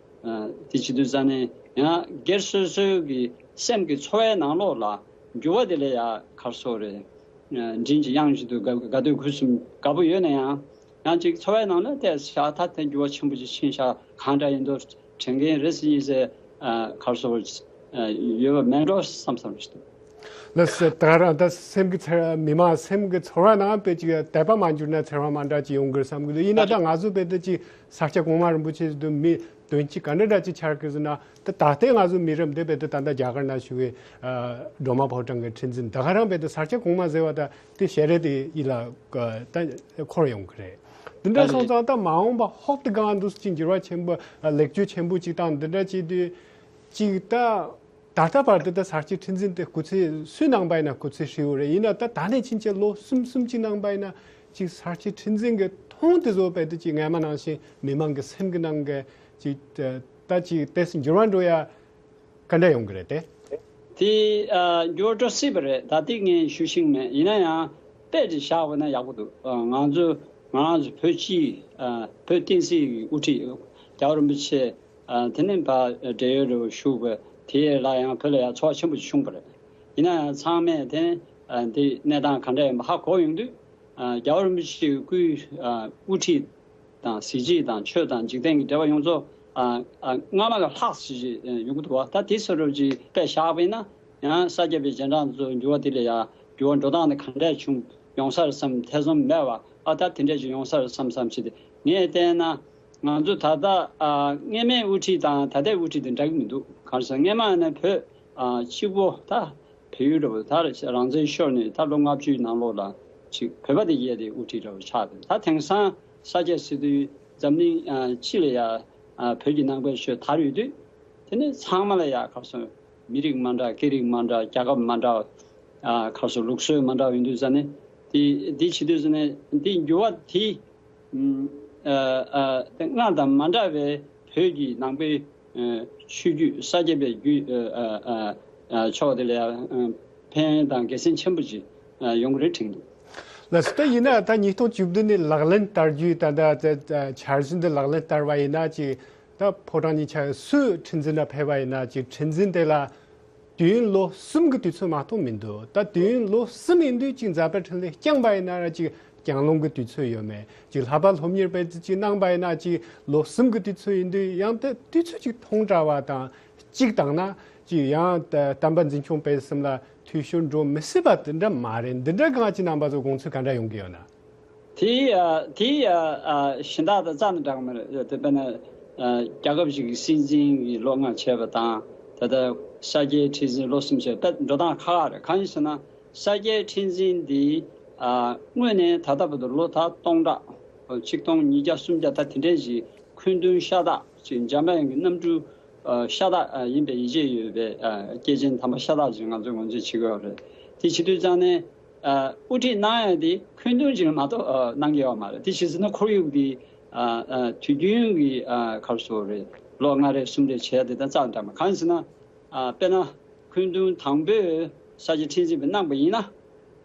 ཨ་དེ་བྱེད་དུས་ཙམ་ནས་ཡང་སྒེར་སོ་སོའི་གི་སེམས་ཀྱི་ཚོར་བའི་ནང་ལོགས་ལ་འགྱུར་བ་དེ་ལ་ཡ་ག་རེ་ཟེར་དགོས་རེད། ཨ་མགྲིན་གཅིག་དབྱངས་གཅིག་ཏུ་དགའ་དགའ་སྡུག་ཁུག་གསུམ་དགའ་པོ་ཡོད་ན་ཡང་། ཡང་ཅིག་འཚོ་བའི་ནང་ལ་བལྟས་ཤག་ད་དེ་འགྱུར་བ་ཆེན་པོ་ཅིག་ཕྱིན་ཤག་གང་འདྲ་ཡིན་མདོག་དྲན་མཁན་རེད་ཟེར་ཡིན་ཟེར། ཨ་ག་རེ་ཟེར། ཨ་ཡོད་པ་མེད་འགྲོ་བསམ་བསམ་ཞིག་འདུག་ལགས་སོ། ད་རང་ད་སེམས་ཀྱི་ཚེར། མི་མང་སེམས་ཀྱི་ཚོར་བ་ནང་དཔེ་ཅིག་དད་པ་མ་འགྱུར་ན་ཚོར་བ་མ་འདྲ་ཅིག་ཡོང་གི་རེད་བསམ་གི་འདུག་ཡིན་ན་ད་ང་ཚོ་དཔེ་དེ་ཅིག་ས་སྐྱ་གོང་མ་རིན་པོ་ཆེ་ཟེར་དུས་མི་དོན་གཅིག་ག་འདྲ་འདྲ་ཅིག་འཆར་གི་ཟེར་ན། ད་ད་ལྟའི་ང་ཚོ་མི་རབས་འདི་དཔེ་དེ་ད་ལྟ་རྒྱ་གར་ནང་བཞུགས་པའི་ཨ་སྒྲོལ་མ་ཕོ་བྲང་གི་ཁྲི་འཛིན། ད་ག་རང་དཔེ་དེ་ས་སྐྱ་གོང་མ་ཟེར་བ་ད་དེ་ཞལ་རས་དེ་ཡིད་ལ་ཨ་ད་འཁོར་ཡོང་གི་རེད། འདི་འདྲ་སོང་ཙང་ད་མ་འོངས་པ་ཧོབ་ཏེ་གང་འདུག་ཅིག་འགྱུར་བ་ཆེན་པོ། ཨ་ལེགས་བཅོས་ཆེན་པོ་ཅིག་དང་འདི་འདྲ་བྱེད་དུས་ཅིག་ད་ད་ལྟ་བར་དུ་ད་ས་སྐྱའི་ཁྲི་འཛིན་དེ་སྐུ་ཚེ་སུའི་ནང་པ་ཡིན་ན་སྐུ་ཚེ་ཧྲིལ་བོ་རེད། ཡིན་ན་ད་ད་ནས་ཕྱིན་ཆད་ལོ་གསུམ་གསུམ་གཅིག་ནང་པ་ཡིན་ན་ཅིག་ས་སྐྱའི་ཁྲི་འཛིན་གྱི་མཐོང་དེ་བཟོ་བས་དེ་ཅིག་སྔ་མ་ནང་བཞིན་མི་མང་གི་སེམས་ཀྱི་ནང་གི་ཅིག་ད་ཅིག་ཏོག་ཙམ་འགྱུར་བ་འགྲོ་ཡ་ག་འདྲ་ཡོང་གི་རེད་དེ། དེ་ཨ་འགྱུར་བ་འགྲོ་སྲིད་པ་རེད། ད་ལྟ་ངས་ཞུ་ཤེས་མེད། ཡིན་ན་ཡང་དཔེ་ཅིག་བཞག་པ་ན་ཡག་པོ་འདུག་ཨ་ང་ཚོ་ང་རང་ཚོ་བོད་སྤྱིའི་ཨ་བོད་བསྟན་སྲིད་ཀྱི་དབུ་ཁྲིད་རྒྱལ་བ་རིན་པོ་ཆེ། ཨ་དེ་ནས་ཕར་བགྲེས་ཡོལ་རུ་བཞུགས་པ་དེ་ལ་ཡང་བོད་ལ་ཡང་ཚོར་བ་ཆེན་པོ་ཞིག་བྱུང་བ་རེད། ཡིན་ན་ཡང་ཚང་མས་དེ་ཨ་འདི་གནས་སྟངས་ག་འདྲ་ཡིན་པ་ཧ་གོ་ཡོང་དུས། ཨ་རྒྱལ་བ་རིན་པོ་ཆེའི་སྐུའི་ཨ་དབུ་ཁྲིད་ དང་གཟི་བརྗིད་དང་ཆོས་དང་འཇིག་རྟེན་གྱི་འབྲེལ་བ་ཡོངས་རྫོགས་ཨ་ཨ་སྔ་མ་ག་ལྷག་ཞིག་ཡོང་གི་འདུག་བ། ད་དེ་བཟོ་འདྲ་ཅིག་དཔེ་བཞག་པ་ཡིན་ན་ཡང་ས་སྐྱ་པའི་རྗེས་འབྲང་ཚོ་འགྱུར་བ་དེ་ལ་ཡང་འགྱུར་བ་འགྲོ་སྟངས་དེ་ག་འདྲས་བྱུང་ཡོང་ས་རེད་བསམ། ཐེ་ཚོམ་མེད་པ། ཨ་ད་དེ་འདྲས་ཅིག་ཡོང་ས་རེད་བསམ་བསམ་བྱས་ཏེ་ངས་བལྟས་ན། ང་ཚོ་ད་ལྟ་ཨ་སྔས་མའི་དབུ་ཁྲིད་དང་ད་ལྟའི་དབུ་ཁྲིད་དེ་འདྲ་གི་མི་འདུག་གང་ཟེར་སྔས་མ་ནས་བོད་ཨ་གཅིག་པོ་ད་བལ་ཡུལ་འདྲ་བོ་ད་རང་བཙན་ཤོར་ནས་ད་ལོ་ལྔ་བཅུའི་ནང་ལོགས་ལ་ཅིག་བོད་པ་དེ་གས་དེ་དབུ་ཁྲིད་འདྲ་བོ་ཆགས་ཏེ། ད་དེང་སང་ས་སྐྱ་ཟེར་དུས་འཛམ་གླིང་ཨ་སྤྱི་ལ་ཡ་ཨ་བོད་ཀྱི་ནང་པའི་ཆོས་དར་ཡོད་དུས། དེ་ནས་ཚང་མ་ལ་ཡ་ག་རེ་ཟེར། མི་རིགས་མ་འདྲ། སྐད་རིགས་མ་འདྲ། རྒྱལ་ཁབ་མ་འདྲ། ཨ་ག་རེ་ཟེར། ལུགས་སྲོལ་མ་འདྲ་ཡོང་དུས་ཙ་ནས་དེ་འདི་བྱེད་དུས་ཙ་ནས་འདི་འགྱུར་བ་དེ་ཨ་ཨ་སྔར་དང་མ་འདྲ་བའི་བོད་ཀྱི་ནང་པའི་ཨ་ཆོས་བརྒྱུད་ས་སྐྱ་པའི་བརྒྱུད་ཨ་ཨ་ཨ་ཕྱོགས་དེ་ལ་ཡང་ཕན་དང་དགེ་མཚན་ཆེན་པོ་ཅིག་ཡོང་གི་རེད་དྲན་འདུག་ལགས་སོ། ད་ཡིན་ན་ད་ཉིས་སྟོང་བཅུ་བདུན་ནས་ལག་ལེན་བསྟར་རྒྱུའི་ད་ད་འཆར་གཞི་འདི་ལག་ལེན་བསྟར་བ་ཡིན་ན་ཅིག་ད་ཕོ་བྲང་གཉིས་ཆ་སུ་ཁྲི་འཛིན་ལ་ཕེབས་པ་ཡིན་ན་ཅིག་ཁྲི་འཛིན་དེ་ལ་དུས་ཡུན་ལོ་གསུམ་གྱི་དུས་ཚོད་མ་གཏོགས་མི་འདུག་ད་དུས་ཡུན་ལོ་གསུམ་ཡིན་དུས་ཅིག་ཛ་དཔལ་འཕྲིན་ལས་བསྐྱངས་པ་ཡིན་ན་ར་ཅིག་བསྐྱང་ལོང་གི་དུས་ཚོད་ཡོད་མེད། ཅིག་ལྷག་པ་སློབ་གཉེར་དཔེ་ཅིག་གནང་པ་ཡིན་ན་ཅིག་ལོ་གསུམ་གྱི་དུས་ཚོད་ཡིན་དུས་ཡང་ད་དུས་ཚོད་ཅིག་ཐུང་དྲགས་པ་དང་གཅིག་དང་ན་ཅིག་ཡང་ད་བསྟན་པ་འཛིན་སྐྱོང་སྤེལ་གསུམ་ལ་འཐུས་ཤོར་འགྲོ་མི་སྲིད་པ་དེ་འདྲ་མ་རེད། འདི་འདྲ་གང་ཅི་རྣམ་པ་ཚོ་དགོངས་ཚུལ་ག་འདྲ་ཡོང་གི་ཡོད་ན། དེ་ཡ་དེ་ཡ་ཨ་གཞན་དག་དང་རྩ་ནས་འདྲ་གི་མ་རེད། དེ་དཔེར་ན་ཨ་རྒྱལ་ཁབ་ཅིག་གི་སྲིད་འཛིན་གྱི་ལོ་ལྔ་བྱས་པ་དང་ད་ལྟ་ས་སྐྱའི་ཁྲི་འཛིན་ལོ་གསུམ་བྱས་པ་ད་འགྲོ་སྟངས་ཁག་ཁག་རེད། གང་ཡིན་ཟེར་ན་ས་སྐྱའི་ཁྲི་འཛིན་འདི་ཨ་དངོས་གནས་ད་ལྟ་བར་དུ་ལོ་ད་སྟོང་ཕྲག་ཆིག་སྟོང་ཉིས་བརྒྱ་སུམ་བརྒྱ་ད་དེ་འདྲའི་ཞིག་འཁོན་གདུང་ཤ་སྟག་ཅིག་འཇམ་དབྱངས་ཀྱི་རྣམ་སྤྲུལ་ཨ་ཤ་སྟག་ཨ་ཡིན་པའི་ཡིད་ཆེས་ཡོད་པའི་ཨ་སྐྱེས་ཆེན་དམ་པ་ཤ་སྟག་ཅིག་ང་ཚོས་ངོས་འཛིན་བྱེད་དགོས་པ་རེད། དེ་བྱེད་དུས་ཙང་ནས་ཨ་དབུ་ཁྲིད་གནང་ཡ་དེ་འཁོན་གདུང་ཅིག་མ་གཏོགས་ཨ་གནང་གི་ཡོད་མ་རེད། དེ་བྱས་ཟིན་ན་ཁོར་ཡུག་དེ་ཨ་ཨ་དུས་རྒྱུན་གྱི་ཨ་ག་རེ་ཟེར་དགོས་རེད། ལོ་ལྔ་རེ་གསུམ་རེ་བྱས་དེ་དང་རྩ་འདྲ་མ། གང་ཡིན་ཟེར་ན་ཨ་དཔེར་ན་འཁོན་གདུང་དང་པོས་ས་སྐྱ་ཁྲི་འཛིན་པས་གནང་པ་ཡིན་ན།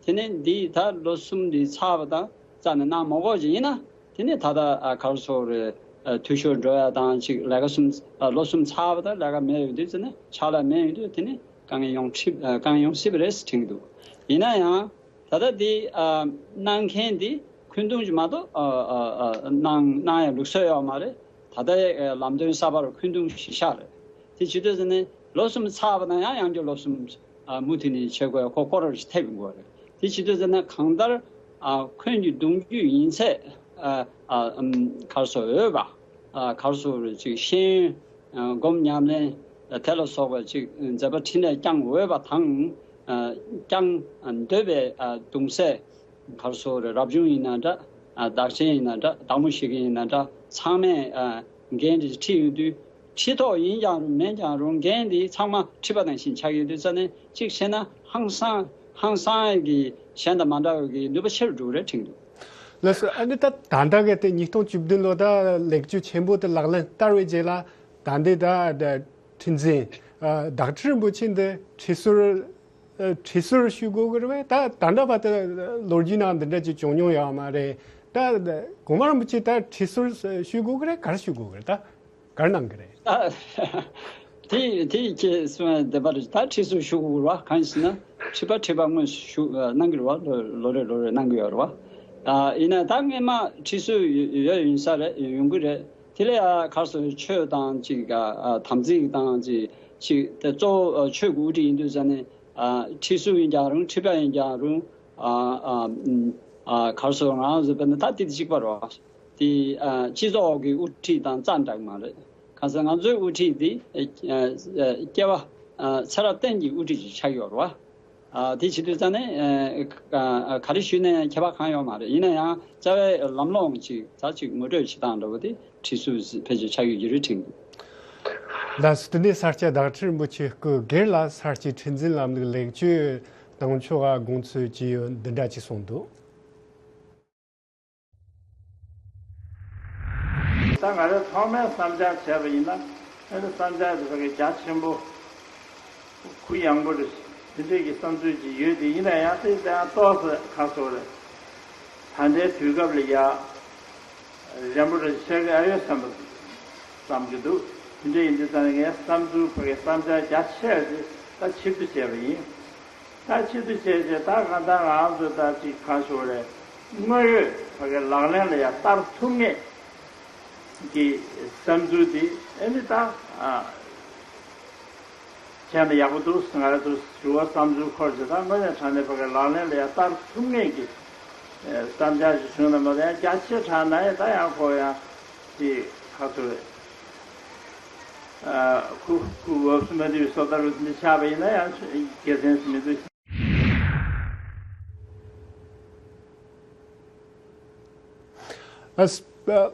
དེ་ནས་འདི་ད་ལོ་གསུམ་འདི་ཚར་བ་དང་རྩ་ནས་གནང་མ་དགོས་ཅིག་ཡིན་ན། དེ་ནས་ད་ལྟ་ཨ་ག་རེ་ཟེར་དགོས་རེད། ཨ་འཐུས་ཤོར་འགྲོ་ཡ་དང་ཅིག་ལས་ཀ་གསུམ་ཨ་ལོ་གསུམ་ཚར་བ་དང་ལས་ཀ་མེད་ཡོང་དུས་ཙ་ནས་ཕྱག་ལས་མེད་ཡོང་དུས་དེ་ནས་དཀའ་ངལ་ཡོང་སྲིད་ཨ་དཀའ་ངལ་ཡོང་སྲིད་པ་རེད་ཟེར་དྲན་གྱི་འདུག་ཡིན་ན་ཡང་ད་ལྟ་འདི་ཨ་གནང་མཁན་འདི་འཁོན་གདུང་ཅིག་མ་གཏོགས་ཨ་ཨ་ཨ་གནང་གནང་ཡ་ལུགས་སྲོལ་ཡོད་མ་རེད། ད་ལྟའི་ཨ་ལམ་སྟོན་གསར་པར་འཁོན་གདུང་གཞི་བཞག་རེད། དེ་བྱེད་དུས་ཙ་ནས་ལོ་གསུམ་ཚར་བ་དང་ཡང་ཡང་བསྐྱར་ལོ་གསུམ་ཨ་མུ་མཐུད་ནས་བྱེད་དགོས་ཁོ་སྐོར་ར་ཞིག་ཐེབས་ཡོང་གི་རེད། དེ་བྱེད་དུས་ཙ་ན་གང་ལྟར་ཨ་འཁོན་གྱི་གདུང་རྒྱུད་ཡིན་ཚད་ཨ་ཨ་ཨམ་ག་རེ་ཟེར་འོས་པ་ཨ་ག་རེ་ཟེར་ཅིག་ཤེས་ཡོན་ཨ་སྒོམ་ཉམས་ལེན་ཨ་དེ་ལ་སོགས་པ་ཅིག་མཛད་པ་འཕྲིན་ལས་བསྐྱང་འོས་པ་དང་ཨ་བསྐྱང་འདོད་པའི་ཨ་གདུང་སྲས་ག་རེ་ཟེར་རབ་བྱུང་ཡིན་ན་འདྲ། ཨ་བདག་ཆེན་ཡིན་ན་འདྲ། བདག་མོ་བཞེས་མཁན་ཡིན་ན་འདྲ། ཚང་མས་ཨ་འགན་དེ་ཁྲིད་ཡོང་དུས་ཁྲི་ཐོག་ཡིན་ཀྱང་རུང་མིན་ཀྱང་རུང་འགན་དེ་ཚང་མ་ཁྲི་པ་ནང་བཞིན་ཆགས་ཡོད་དུས་ཙ་ནས་གཅིག་བྱས་ན་ཧང་སང་ཧང་སང་གི་གཞན་དང་མ་འདྲ་བའི་གི་ནུས་པ་ཆེ་རུ་འགྲོ་གི་རེད་དྲན་འདུག་ལགས་སོ། ཨ་ནི་ད་ད་ལྟ་གི་དེ་ཉིས་སྟོང་བཅུ་བདུན་ལོ་ད་ལེགས་བཅོས་ཆེན་པོ་དེ་ལག་ལེན་བསྟར་བའི་རྗེས་ལ་ད་འདི་ད་ད་ཁྲི་འཛིན་ཨ་བདག་ཁྲི་རིན་པོ་ཆེ་འདི་ཁྲི་ཟུར་ཨ་ཁྲི་ཟུར་ཞུ་དགོས་ཀྱི་རེད་པས། ད་ད་ལྟ་བར་དུ་ལོ་རྒྱུས་ནང་འདི་འདྲ་ཅིག་བྱུང་མྱོང་ཡོད་མ་རེད། ད་གོང་མ་རིན་པོ་ཆེ་ད་ཁྲི་ཟུར་ཞུ་དགོས་ཀྱི་རེད། ག་རེ་ཞུ་དགོས་ཀྱི་རེད། ད་ག་རེ་གནང་གི་རེད། ད་དེ་དེ་ཁྱེད་གསུངས་པ་བདེན་པ་རེད། ད་ཁྲི་ཟུར་ཞུ་དགོས་ཀྱི་རེད་པ། གང་ཡིན་ཟེར་ན་ཁྲི་པ་ཁྲི་པ་དངོས་སུ་ཞུ་གནང་གི་རེད་པ། ལོ་ལོ་རེ་ལོ་རེ་གནང་གི་ཡོད་རེད་པ། ཡིན་ན་ད་སྔས་མ་ཁྲི་ཟུར་ཡོད་ཡོད་ཡིན་ས་རེད། ཡོང་གི་རེད། དེ་ལས་ཨ་ག་རེ་ཟེར་ཆོས་དང་ཅིག་ཨ་དམ་ཚིག་དང་ཅིག་ཅིག་དེ་གཙོ་བོ་ཨ་ཆོས་ཀྱི་དབུ་ཁྲིད་ཡིན་དུས་ཙ་ནས་ཨ་ཁྲི་ཟུར་ཡིན་ཀྱང་རུང་ཁྲི་པ་ཡིན་ཀྱང་རུང་ཨ་ཨ་ཨ་ག་རེ་ཟེར་ང་རང་ཚོ་དཔེར་ན་ད་དེ་དེ་གཅིག་པ་རེད་པ། དེ་ཨ་སྤྱི་ཚོགས་ཀྱི་དབུ་ཁྲིད་དང་རྩ་འདྲ་གི་མ་རེད། གང་ཟེར་ང་ཚོའི་དབུ་ཁྲིད་དེ་ཨ་ཨ་སྐྱེ་བ་ཨ་ཚེ་རབས་གཏན་གྱི་དབུ་ཁྲིད་ཅིག་ཆགས་ཡོད་རེད་པ། ཨ་དེ་བྱེད་དུས་ཙ་ནས་ཨ་ཨ་ག་རེ་ཞུས་ནའི་ཁྱད་པར་གང་ཡོད་མ་རེད། ཡིན་ན་ཡང་རྩ་བའི་ལམ་ལྷོང་ཅིག་ད་ཅིག་ངོ་སྤྲོད་བྱེད་སྟངས་འདྲ་བོ་དེ་ཁྲི་ཟུར་ཕལ་ཆེར་ཆགས་ཡོད་ཀྱི་རེད་དྲན་གྱི་འདུག་ལགས་སོ། དེ་ནས་ས་སྐྱ་བདག་ཁྲི་རིན་པོ་ཆེ་སྐུ་སྒེར་ལ་ས་སྐྱའི་ཁྲི་འཛིན་ལམ་ལུགས་ལེགས་བཅོས་གནང་ཕྱོགས་ལ་དགོངས་ཚུལ་ཅི་ཡོད་འདི་འདྲ་ཅིག་གསུངས་འདུག་ད་ང་རང་ཐོག་མའི་བསམ་འཆར་བྱས་པ་ཡིན་ན་ཨ་ནི་བསམ་འཆར་དེ་ཚོ་གི་རྒྱ་ཆེན་པོ་གུ་ཡངས་པོ་རེད། དེ་འདྲས་ཀྱི་བསམ་ཚུལ་ཅིག་ཡོད་དེ་ཡིན་ན་ཡང་དེ་ཡང་ཏོག་ཙམ་ཁ་སོ་རེད། ད་ལྟའི་དུས་སྐབས་ལ་ཡ་རན་པོ་རེ་ཆགས་ཀྱི་ཨ་ཡོད་བསམ་པ་བསམ་གྱི་འདུག་དེ་འདྲས་ཡིན་དུས་ཙང་ངའི་བསམ་ཚུལ་ཕ་གི་བསམ་འཆར་རྒྱ་ཆེ་བ་དེ་ད་ཕྱིར་བསྡུ་བྱས་པ་ཡིན། ད་ཕྱིར་བསྡུ་བྱས་རྗེས་ད་གང་ལྟར་ང་རང་ཚོ་ད་ཅིག་གང་ཞུ་རེད། དངོས་ཡོད་ཕ་གི་ལག་ལེན་ལ་ཡང་བསྟར་ཐུབ་ངེས། གི་བསམ་ཚུལ་དེ་ཨ་ནི་ད་ཨ་བྱས་ན་ཡག་པོ་འདུག་ང་རང་ཚོ་ཞུ་བ་བསམ་ཚུལ་འཁོར་བྱས་ད་དངོས་གནས་དྲང་གནས་ཕ་གི་ལག་ལེན་ལ་ཡང་བསྟར་ཐུབ་མཁན་གྱི་བསམ་འཆར་ཞིག་བྱུང་ན་མ་གཏོགས་ཡང་རྒྱ་ཆེ་དྲགས་ན་ཡང་ད་ཡང་ཁོ་ཡང་དེ་ཁ་ཐུག་རེད། ཨ་ཁུ་ཁུ་འོབས་སུ་མ་དུས་སོ་ད་རུ་འདི་ཆགས་པ་ཡིན་ན་ཡང་དགེ་མཚན་ཞིག་མི་འདུག་ཨ་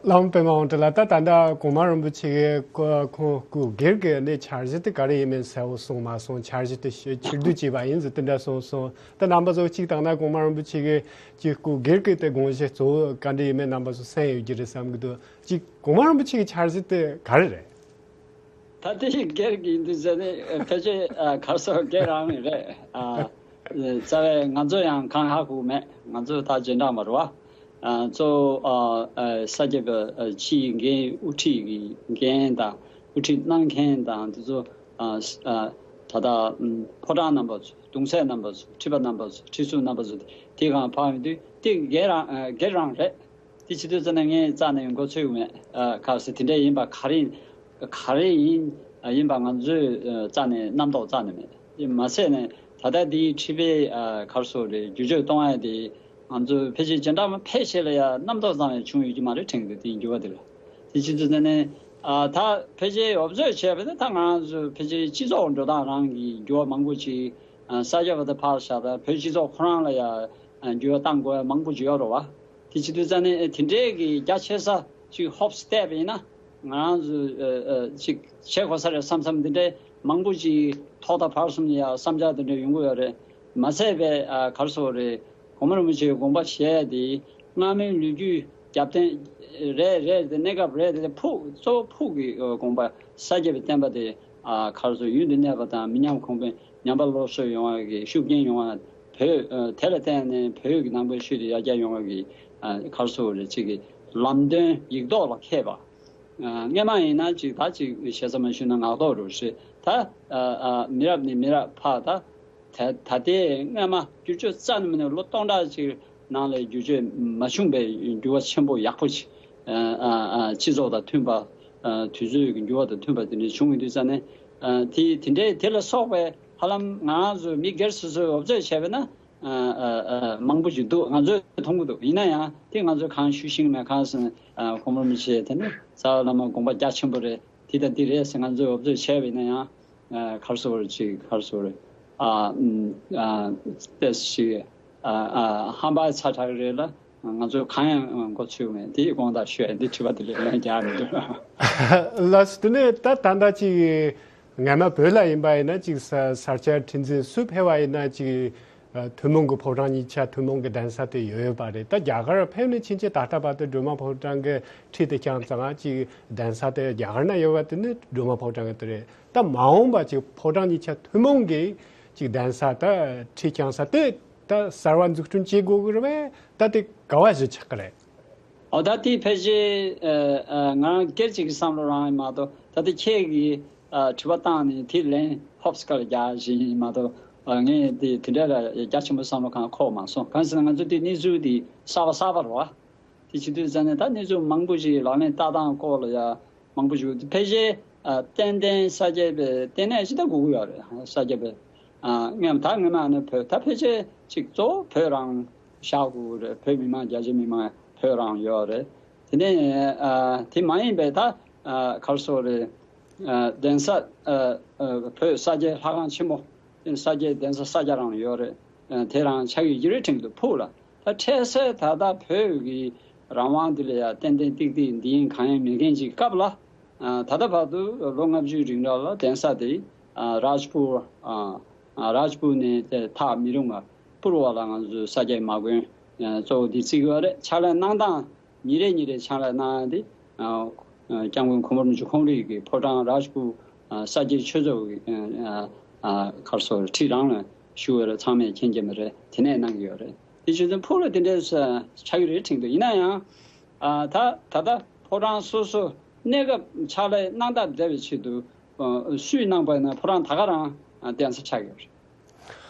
ལམ་པའི་མང་དེ་ལ་ད་ད་ལྟ་གོང་མ་རིན་པོ་ཆེ་གིས་ཁོ་ཁོང་སྐུ་སྒེར་གྱི་གནས་འཆར་གཞི་དེ་ག་རེ་ཡིན་མིན་གསལ་བོ་གསུངས་མ་སོང་། འཆར་གཞི་དེ་ཕྱིར་བསྡུ་བྱས་པ་ཡིན་ཟེར་དེ་འདྲ་གསུངས་སོང་། ད་རྣམ་པ་ཚོ་གཅིག་བཏང་ན་གོང་མ་རིན་པོ་ཆེ་གིས་ཀྱི་སྐུ་སྒེར་གྱི་དེ་དགོངས་གཞི་གཙོ་བོ་ག་འདྲ་ཡིན་མིན་རྣམ་པ་ཚོ་གསན་ཡོད་ཀྱི་རེད་བསམ་གྱི་འདུག་གཅིག་གོང་མ་རིན་པོ་ཆེ་གི་འཆར་གཞི་དེ་ག་རེ་རེད། ད་དེ་སྒེར་གྱི་འདི་ཟེར་ནས་ཕལ་ཆེར་གར་སོགས་སྒེར་རང་རེད། རྩ་བའི་ང་ཚོ་ཡང་གང་ཧ་གོ་མེད། ང་ཚོ་ད་རྗེས་འབྲང་མ་རེད་བ། གཙོ་བོ་ས་སྐྱ་པའི་སྤྱིའི་འགན་དབུ་ཁྲིད་ཀྱི་འགན་དང་དབུ་ཁྲིད་གནང་མཁན་དང་དེ་ཚོ་ད་ལྟ་ཕོ་བྲང་རྣམ་པ་ཚོ་གདུང་སྲས་རྣམ་པ་ཚོ་ཁྲི་པ་རྣམ་པ་ཚོ་ཁྲི་ཟུར་རྣམ་པ་ཚོ་དེ་གང་ཕར་ཡོང་དུས་དེ་སྒེར་རང་སྒེར་རང་རེད། དེ་བྱེད་དུས་ཙམ་ནས་ངས་རྩ་ནས་མགོ་ཚོས་ཡོང་མེད། ཨ་ག་རེ་ཟེར་དེ་འདྲ་ཡིན་པ་ག་རེ་ག་རེ་ཡིན་ཡིན་པ་ང་ཚོས་རྩ་ནས་རྣམ་རྟོག་རྩ་ནས་མེད། དེ་མ་ཟད་ནས་ད་ལྟ་འདིའི་ཁྲི་པའི་ཨ་ག་རེ་ཟེར་རེད་བསྒྱུར་བཅོས་གཏོང་ཡ་དེ་ང་ཚོས་ཕལ་ཆེར་སྤྱི་འདྲ་མ་ཕལ་ཆེར་ལ་ཡ་རྣམ་རྟོག་ཙམ་ལས་བྱུང་ཡོད་ཀྱི་མ་རེད་དྲན་གྱི་འདུག་དེའི་འགྱུར་བ་དེ་ལ། དེ་བྱེད་དུས་ཙམ་ནས་ཨ་ད་ཕལ་ཆེར་འོབ་ཚོད་བྱས་པ་ད་ད་ང་ཚོ་ཕལ་ཆེར་སྤྱི་ཚོགས་འགྲོ་སྟངས་རང་གི་འགྱུར་བ་མང་པོ་ཅིག་ས་སྐྱ་པ་དང་ཕར་བཞག་ད་བོད་སྤྱི་ཚོགས་ཁོ་རང་ལ་ཡ་འགྱུར་བ་བཏང་དགོས་ཡ་མང་པོ་ཅིག་ཡོད་རེད་བ། དེ་བྱེད་དུས་ཙང་ནས་དེ་འདྲའི་གི་རྒྱ་ཆེ་ས་ཅིག་ཧོབ་སི་བལྟས་པ་ཡིན་ན་ང་རང་ཚོ་ཅིག་བྱེད་དགོས་ས་རེད་བསམ་བསམ་དེ་འདྲའི་མང་པོ་ཅིག་ཐོག་མཐའ་བར་གསུམ་ནས་ཡ་བསམ་འཆར་དེ་འདྲ་ཡོང་གི་ཡོད་རེད། མ་ཚད་པའི་ག་རེ་ཟེར་དགོས་རེད། གོང་མ་རིན་པོ་ཆེའི་དགོངས་པ་བཞེས་ཡ་དེ་སྔ་མའི་ལོ་རྒྱུས་རྒྱབ་རྟེན་རེད་རེད་དེ་གནས་སྐབས་རེད་དེ་ཕུགས་གཙོ་བོ་ཕུགས་ཀྱི་དགོངས་པ་ས་སྐྱ་པའི་བསྟན་པ་དེ་ག་རེ་ཟེར་ཡུན་དུ་གནས་པ་དང་མི་ཉམས་གོང་འཕེལ་ཉམས་པ་སླར་གསོ་ཡོང་བ་གི་ཤུགས་རྐྱེན་ཡོང་བ། བོད་དེ་ལ་བརྟེན་ནས་བོད་ཀྱི་ནང་པའི་ཤུལ་དུ་ཡར་རྒྱས་ཡོང་བ་གི་ག་རེ་ཟེར་དགོས་རེད་ཅིག་གི་ལམ་སྟོན་ཡིག་ཐོག་ལ་འཁེལ་བ། སྔས་མ་ཡིན་ན་ཅིག་ད་ཅིག་ཞེ་ས་མ་ཞུས་ན་ངག་ཐོག་རུ་ཞེས་ད་མི་རབས་ནས་མི་རབས་བར་ད་ད་ལྟའི་སྔས་མ་བསྒྱུར་བཅོས་རྩ་ནས་མིན་ནས་ལོ་སྟོང་ཕྲག་ཅིག་ནང་ལ་བསྒྱུར་བཅོས་མ་བྱུང་པའི་འགྱུར་བ་ཆེན་པོ་ཡག་པོ་ཅིག་སྤྱི་ཚོགས་དང་མཐུན་པ་དུས་ཚོད་ཀྱི་འགྱུར་བ་དང་མཐུན་པ་དེ་འདྲ་བྱུང་ཡོང་དུས་ཙང་ནས་དེ་དེ་འདྲའི་དེ་ལ་སོགས་པའི་ཧ་ལམ་ང་རང་ཚོ་མི་སྒེར་སོ་སོའི་འོབ་ཚོད་བྱས་པས་ན། མང་པོ་ཞིག་འདུག་ང་ཚོས་མཐོང་གི་འདུག་ཡིན་ན་ཡང་དེ་ང་ཚོས་གང་ཞུ་ཤེས་ཀྱི་མེད། གང་ཟེར་ན་གོང་མ་རིན་པོ་ཆེ་དེ་ནི་རྩ་བ་བླ་མ་དགོངས་པ་རྒྱ་ཆེན་པོ་རེད། དེ་དང་དེ་རེད་ཟེར་ང་ཚོས་འོབ་ཚོད་བྱས་པ་ཡིན་ན་ཡང་ག་རེ་ཟེར་དགོས་རེད་ཅིག་ག་རེ་ཟེར་དགོས་རེད། ཨ་ཨ་ཏོག་ཙམ་ཞིག་ཨ་ཨ་ཧམ་པ་ཚ་དྲགས་རེད་ལ་ང་ཚོས་གང་ཡང་མགོ་ཚོས་མེད། དེ་དགོངས་དག་ཞུ་ཡ་འདི་དྲི་བ་དེ་ལས་ལན་རྒྱག་མི་འདུག་ལགས་སོ། དེ་ནས་ད་ད་ལྟ་ཅིག་སྔ་མ་བོད་ལ་ཡིན་པ་ཡིན་ན་ཅིག་ས་ས་སྐྱ་ཁྲི་འཛིན་སུ་ཕེབས་པ་ཡིན་ན་ཅིག་ཨ་ཐུན་མོང་གི་ཕོ་བྲང་གཉིས་ཆ་ཐུན་མོང་གི་གདན་ས་དེ་ཡོད་ཡོད་པ་རེད། ད་རྒྱ་གར་ཕེབས་ནས་ཕྱིན་ཆད་ད་ལྟ་བར་དུ་སྒྲོལ་མ་ཕོ་བྲང་གི་ཁྲི་དེ་བསྐྱངས་ཙང་ཅིག་གདན་ས་དེ་རྒྱ་གར་ན་ཡོད་པ་དེ་ནི་སྒྲོལ་མ་ཕོ་བྲང་གི་དེ་རེད། ད་མ་འོངས་པ་ཅིག་ཕོ་བྲང་གཉིས་ཆ་ཐུན་མོང་གི་ཅིག་གདན་ས་ད་ཁྲི་བསྐྱངས་ས་དེ་ད་གསར་བ་འཛུགས་སྐྲུན་བྱེད་དགོས་ཀྱི་རེད་པས། ད་དེ་ག་བ་ཞིག་ཆགས་ཀྱི་རེད། ཨོ་ད་དེ་ཕལ་ཆེར་ང་རང་སྒེར་གཅིག་གི་བསམ་བློ་རང་ཡིན་མ་གཏོགས། ད་ལྟ་ཁྱེད་ཀྱིས་དྲི་བ་བཏང་ནས་དེ་ལན་ཧོབ་སི་ཀ་ལ་རྒྱག་བཞིན་ཡིན་མ་གཏོགས། ངས་དེ་དེ་འདྲ་ལ་རྒྱ་ཆེན་པོ་བསམ་བློ་གང་འཁོར་མ་སོང་། གང་ཟེར་ན་ང་ཚོ་དེ་གནས་ཚུལ་དེ་གསར་པ་གསར་པ་རེད་བ། དེ་བྱེད་དུས་ཙང་ནས་ད་གནས་ཚུལ་མང་པོ་ཞིག་ལག་ལེན་བསྟར་སྟངས་སྐོར་ལ་ཡ་མང་པོ་ཞིག་ཕལ་ཆེར་ཏན་ཏན་ས་སྐྱའི་ལྟེ་གནས་ཞིག་ད་དགོས་ཀྱི་ཡོད་རེད། ས་སྐྱ་པའི་སྔོན་ད་སྔོན་མ་ནི་བོད་ད་ཕལ་ཆེར་ཅིག་གཙོ་བོ་བོད་རང་བཞག་དགོས་རེད། བོད་མི་མང་རྒྱ་ཆེ་མི་མང་བོད་རང་ཡོད་རེད། དེ་ནས་དེ་མ་ཡིན་པའི་ད་ག་རེ་ཟེར་དགོས་རེད། གདན་ས་བོད་ས་སྐྱའི་ལྷ་ཁང་ཆེན་མོ་དེ་ས་སྐྱའི་གདན་ས་ས་སྐྱ་རང་ཡོད་རེད། དེ་རང་ཆགས་ཀྱི་ཡོད་རེད་དྲན་གྱི་འདུག་ཕུགས་ལ། ད་འཕྲལ་སེལ་ད་ལྟ་བོད་ཀྱི་རང་དབང་འདི་ལ་ཡང་ཏན་ཏན་ཏིག་ཏིག་འདི་ཡིན་གང་ཡང་མེད་མཁན་ཅིག་སྐབས་ལ། ད་ལྟ་བར་དུ་ལོ་ལྔ་བཅུའི་རིང་ལ་ལ་གདན་ས་དེ་རཱཇ་པུར་རཱཇ་པུར་ནས་ཐག་མི་རིང་བ་པུར་བ་ལ་ང་ཚོའི་ས་སྐྱའི་མ་དགོན་གཙོ་བོ་འདི་བརྩི་གི་ཡོད་རེད། ཕྱག་ལས་གནང་སྟངས་ཉིན་རེ་ཉིན་རེ་ཕྱག་ལས་གནང་ཡ་དེ་སྐྱབས་མགོན་གོང་མ་རིན་པོ་ཆེ་ཁོང་རང་གི་ཕོ་བྲང་རཱཇ་པུར་ས་སྐྱའི་ཆོས་ཚོགས་ཀྱི་ག་རེ་ཟེར་ཁྲི་རང་ལ་བཞུགས་ཡོད་རེད། ཚང་མས་མཁྱེན་གྱི་མ་རེད། དེ་ནས་གནང་གི་ཡོད་རེད། དེ་བྱས་ཙང་ཕུགས་ལ་དེ་འདྲའི་ཆགས་ཀྱི་རེད་དྲན་འདུག་ཡིན་ན་ཡང་ད་ད་ལྟ་ཕོ་བྲང་སོ་སོ་གནས་སྐབས་ཕྱག་ལས་གནང་སྟངས་བསྡད་པའི་ཆེད་དུ་སུས་གནང་པ་ཡིན་ན་ཕོ་བྲང་ད་ག་རང་གདན་ས་ཆགས་ཀྱི་ཡོད་རེད།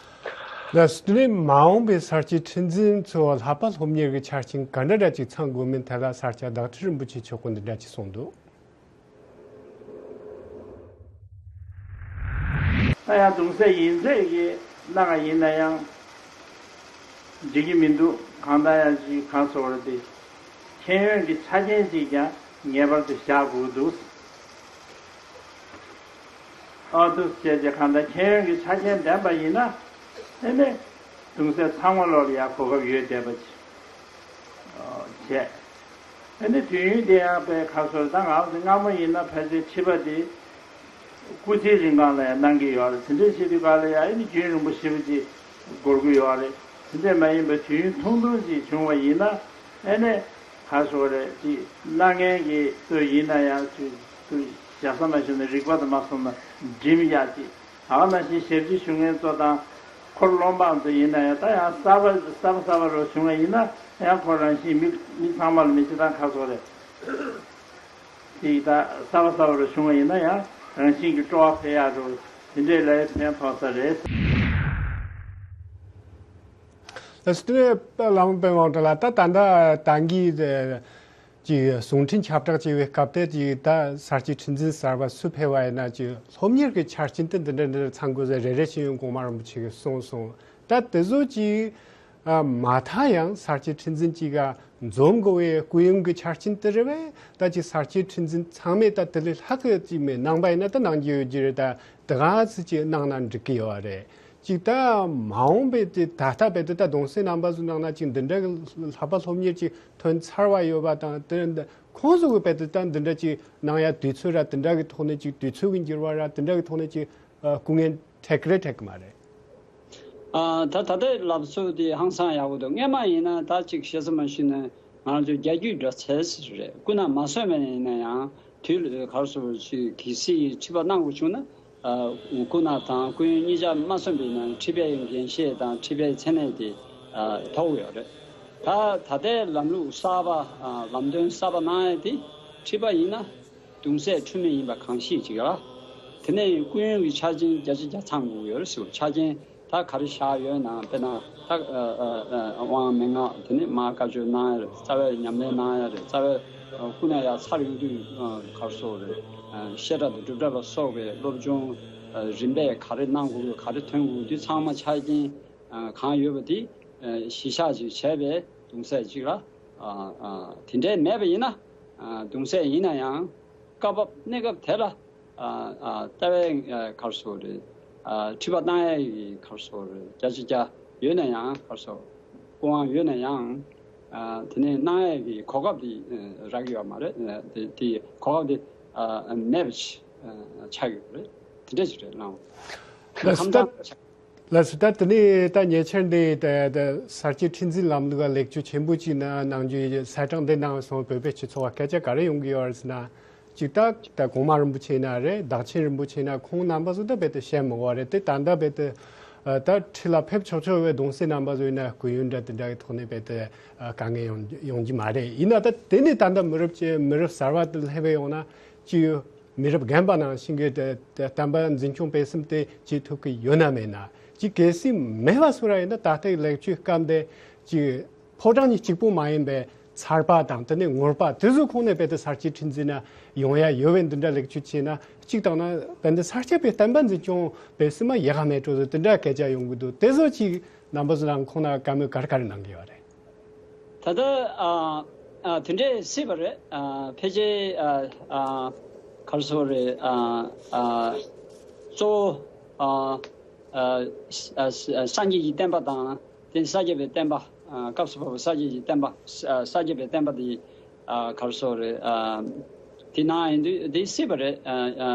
ལགས་སོ། དེ་ནས་མ་འོངས་པའི་ས་སྐྱའི་ཁྲི་འཛིན་ཚོ་ལྷག་པ་སློབ་གཉེར་གྱི་ཆ་རྐྱེན་ག་འདྲ་འདྲ་ཅིག་ཚང་དགོས་མིན་ཐད་ལ་ས་སྐྱ་བདག་ཁྲི་རིན་པོ་ཆེ་མཆོག་གིས་འདི་འདྲ་ཅིག་གསུངས་འདུག་ད་ཡང་གདུང་སྲས་ཡིན་ཚད་ཀྱི་གནང་བ་ཡིན་ན་ཡང་འགྲིག་གི་མི་འདུག་གང་ལྟར་ཡང་ཅིག་གང་ཟེར་བ་རེད་དེ། མཁྱེན་ཡོན་གྱི་ཆ་རྐྱེན་ཅིག་ཀྱང་ངེས་པར་དུ་བཞག་དགོས་འདུག་ཨ་འདུག་བྱས་ཏེ་གང་ལྟར་མཁྱེན་ཡོན་གྱི་ཆ་རྐྱེན་ལྡན་པ་ཡིན་ན། ཨེ་ནས་གདུང་སྲས་ཚང་མ་ལོག་ལ་ཡང་གོ་སྐབས་ཡོད་བསྡད་པ་ཅིག་བྱས། ཨེ་ནས་དུས་ཡུན་དེ་ཡང་དཔེ་ཁ་སོར་ད་ང་ཚོ་སྔ་མོ་ཡིན་ན་ཕལ་ཆེར་ཁྲི་པ་དེ་སྐུ་ཚེའི་རིང་གང་ལ་ཡང་གནང་གི་ཡོད་རེད། དེ་འདྲའི་བྱེད་དུས་ག་ལ་ཡང་ཨེ་ནས་རྒྱུན་རིང་པོ་ཞེ་པོ་ཅིག་འགོར་གི་ཡོད་རེད། དེ་འདྲས་མ་ཡིན་པའི་དུས་ཡུན་ཐུང་ཐུང་ཅིག་བྱུང་བ་ཡིན་ན་ཨེ་ནས། ག་ཞོག་རེད་ཅིག་གནང་མཁན་གྱི་ཚོ་ཡིན་ན་ཡང་ཅིག་ཏུ་བཞག་ས་མ་ཞུ་ན་རིག་པ་དང་མ་སོང་ན་འགྲིམ་ཡག་ཅིག་ད་ག་ནང་བཞིན་ཞབས་ཕྱི་ཞུ་མཁན་ཚོ་དང་འཁོར་སློབ་འབངས་ཚོ་ཡིན་ན་ཡང་ད་ཡང་གསར་པ་གསར་པ་གསར་པ་རུ་བྱུང་བ་ཡིན་ན་ཡང་ཁོ་རང་བཞིན་མི་མི་ཚང་མ་ལ་མི་བྱེད་སྟངས་ག་ཞོག་རེད་ཅིག་ད་གསར་པ་གསར་པ་རུ་བྱུང་བ་ཡིན་ན་ཡང་རང་བཞིན་གྱི་སྤྲོ་བ་འཕེལ་ཡག་རུ་དེ་འདྲས་ལ་ཕན་ཐོགས་ས་རེད། ལགས་སོ། དེ་ནས་བླ་མ་པད་མ་དབང་གྲགས་ལགས། ད་ད་ལྟ་ད་གིན་ཅིག་གསུང་འཕྲིན་ཁྱབ་བསྒྲགས་བྱས་པའི་སྐབས་དེ་ཅིག་ད་ས་སྐྱའི་ཁྲི་འཛིན་གསར་པ་སུ་ཕེབས་པ་ཡིན་ན་ཅིག་སློབ་གཉེར་གྱི་ཆ་རྐྱེན་དེ་འདི་འདྲ་འདི་འདྲ་ཚང་དགོས་ཟེར་རེ་རེ་བཞིན་གོང་མ་རིན་པོ་ཆེ་གིས་གསུངས་སོང་། ད་དེ་ཚོ་ཅིག་མ་མཐའ་ཡང་ས་སྐྱའི་ཁྲི་འཛིན་ཅིག་ག་འཛོམས་དགོས་པའི་སྐུ་ཡོན་གྱི་ཆ་རྐྱེན་དེ་རེད་པས། ད་ཅིག་ས་སྐྱའི་ཁྲི་འཛིན་ཚང་མས་ད་དེ་ལས་ལྷག་གི་ཅིག་མེད་གནང་པ་ཡིན་ན་ད་གནང་རྒྱུ་ཡོད་རྒྱུ་རེད། ད་དེ་ག་ཚོད་ཅིག་གནང་ན་འགྲིག་གི་ཡོད་རེད། ཅིག་ད་མ་འོངས་པའི་དེ་ད་ལྟ་བས་དེ་ད་གདུང་སྲས་རྣམ་པ་ཚོའི་ནང་ན་ཅིག་འདི་འདྲ་གི་ལྷག་པ་སློབ་གཉེར་ཅིག་ཐོན་ཚར་བ་ཡོད་པ་དང་དེ་འདི་ཁོང་ཚོ་གི་བས་དེ་ད་འདི་འདྲ་ཅིག་གནང་ཡ་དུས་ཚོད་ར་དེ་འདྲ་གི་ཐོག་ནས་ཅིག་དུས་ཚོད་གི་འགྱུར་བ་ར་དེ་འདྲ་གི་ཐོག་ནས་ཅིག་སྐུ་ངལ་འཕྲད་གི་རེད་འཕྲད་གི་མ་རེད། ཨ། ད་ད་ལྟའི་ལབ་ཚུལ་དེ་ཧང་སང་ཡག་པོ་འདུག་སྔས་མ་ཡིན་ན་ད་ཅིག་བཤད་ཚུལ་མ་ཞུས་ན་ང་རང་ཚོ་རྒྱ་རྒྱུད་འདྲ་ཚད་རེད། སྐུ་ན་མ་སོན་པ་ཡིན་ན་ཡང་དུས་ལ་གར་སོ་ཅིག་གལ་སྲིད་ཁྲི་པ་གནང་དགོས་བྱུང་ན། ཨ། སྐུ་ན་དང་སྐུ་ཡོན་གཉིས་ཆ་མ་སོན་པ་ཡིན་ན་ཁྲི་པའི་འགན་བཞེས་དང་ཁྲི་པའི་མཚན་གནས་དེ་ཨ། ཐོབ་ཡོད་རེད། ད་ད་ལྟའི་ལམ་ལུགས་གསར་པ། ཨ། ལམ་སྟོན་གསར་པ་གནང་ཡ་དེ་ཁྲི་པ་ཡིན་ན། གདུང་སྲས་འཁྲུལ་མེད་ཡིན་པ་གང་ཤེས་ཅིག་ལ། དེ་ནས་སྐུ་ཡོན་གྱི་ཆ་རྐྱེན་བརྒྱ་ཆ་བརྒྱ་ཚང་དགོས་ཡོད་རེད་ཟེར་བ། ཆ་རྐྱེན་ད་ག་རེ་བཞག་ཡོད་ན། དཔེར་ན་ད་དབང་མན་ངག་དེ་ནས་མར་བཀའ་ཆོས་གནང་ཡ་རེད། རྩ་བའི་ཉམས་ལེན་གནང་ཡ་རེད། རྩ་བའི་སྐུ་ན་ཡར་ཚར་ཡོང་དུས་གར་སོ་རེད། བཤད་གྲྭ་དང་སྒྲུབ་གྲྭ་ལ་སོགས་པའི་སློབ་སྦྱོང་རིམ་པས་ག་རེ་གནང་དགོས། ག་རེ་ཐོན་དགོས། འདི་ཚང་མ་ཆ་རྐྱེན་གང་ཡོད་པ་དེ་གཞི་བཞག་ཅིག་བྱས་པའི་གདུང་སྲས་ཅིག་ལ། དེ་འདྲའི་མེད་པ་ཡིན་ན། གདུང་སྲས་ཡིན་ན་ཡང་སྐབས་བབ་གནས་སྐབས་དེ་ལ་ལྟ་བའི་གར་སོ་རེད། ཁྲི་པ་གནང་ཡས་ཀྱི་གར་སོ་རེད། བརྒྱ་ཆ་བརྒྱ་ཡོད་ན་ཡང་གར་སོ་སྐུ་དབང་ཡོད་ན་ཡང་དེ་ནས་གནང་ཡས་ཀྱི་གོ་སྐབས་དེ་རག་གི་ཡོད་མ་རེད། དེ་དེ་གོ་སྐབས་དེ་མེད་པ་ཆགས་ཡོད་རེད། དེ་འདྲ་ཞིག་རེད་ལགས། ཁམས་དྭངས་ཆགས། ལགས་སོ། ད་དེ་ནས་ད་ཉེ་ཆར་འདི་ད་ད་ས་སྐྱའི་ཁྲི་འཛིན་ལམ་ལུགས་ལ་ལེགས་བཅོས་ཆེན་པོ་ཅིག་གནང་གནང་རྒྱུ་ཡོད། གསལ་བསྒྲགས་འདི་གནང་སོང་། བོད་པའི་སྤྱི་ཚོགས་ལ་སྐད་ཆ་ག་རེ་ཡོང་གི་ཡོད་རེད་ཟེར་ན། གཅིག་ད་ད་གོང་མ་རིན་པོ་ཆེ་ཡིན་ན་རེད། བདག་ཆེན་རིན་པོ་ཆེ་ཡིན་ན། ཁོང་རྣམ་པ་ཚོ་ད་རྦད་དེ་བཤད་མི་དགོས་རེད་དེ། ད་ལྟ་རྦད་དེ་ད་ཁྲི་ལ་ཕེབས་ཆོག་ཆོག་པའི་གདུང་སྲས་རྣམ་པ་ཚོ་ཡིན་ན་སྐུ་ཡོན་འདྲ་དེ་འདྲ་གི་ཐོག་ནས་རྦད་དེ་དཀའ་ངལ་ཡོང་ཡོང་རྒྱུ་མ་རེད། ཡིན་ན་ད་དེ་ནས་ད་ལྟ་མི་རབས་ཀྱི་མི་རབས་གསར་བ་དེ་སླེབས་ཡོང་ན་ཅིག་མི་རབས་རྒན་པ་ནང་བཞིན་གྱི་དེ་དེ་བསྟན་པ་འཛིན་སྐྱོང་སྤེལ་གསུམ་དེ་བྱེད་ཐུབ་ཀྱི་ཡོད་ན་མེད་ན། ཅིག་གལ་སྲིད་མེད་པ་སོང་ར་ཡིན་ན་ད་ལྟའི་ལེགས་བཅོས་སྐབས་འདི་ཅིག་ཕོ་བྲང་གཉིས་གཅིག་པུ་མ་ཡིན་པའི་ཚར་པ་དང་དེ་ནས་ངོར་པ་དེ་ཚོ་ཁོངས་ནས་རྦད་དེ་ས་སྐྱའི་ཁྲི་འཛིན་ན་ཡོང་ཡ་ཡོད་པའི་འདི་འདྲ་ལེགས་བཅོས་བྱས་ན། གཅིག་དང་ན་རྦད་དེ་ས་སྐྱ་པའི་བསྟན་པ་འཛིན་སྐྱོང་སྤེལ་གསུམ་མ་ཡག་ག་མེད་འགྲོ་ཟེར་དེ་འདྲ་སྐད་ཆ་ཡོང་གི་འདུག་དེ་ཚོ་ཅིག་རྣམ་པ་ཚོ་ལ་ཁོང་ན་བཀའ་མོལ་ག་རེ་ག་རེ་གནང་གི་ཡོད་རེད། ད་ལྟ་ཨ་ཨ་དེ་འདྲས་སྲིད་པ་རེད། ཨ་ཕལ་ཆེར་ཨ་ཨ་ག་རེ་ཟེར་དགོས་རེད། ཨ་ཨ་གཙོ་བོ་ཨ་ཨ་ཨ་སངས་རྒྱས་ཀྱི་བསྟན་པ་དང་དེ་ས་སྐྱ་པའི་བསྟན་པ། ཨ་སྐབས་སུ་བབས་པའི་ས་སྐྱ་པའི་བསྟན་པ། ས་ས་སྐྱ་པའི་བསྟན་པ་དེ་ཨ་ག་རེ་ཟེར་དགོས་རེད། ཨ་དེ་ནང་ཡིན་དུས་དེ་སྲིད་པ་རེད། ཨ་ཨ་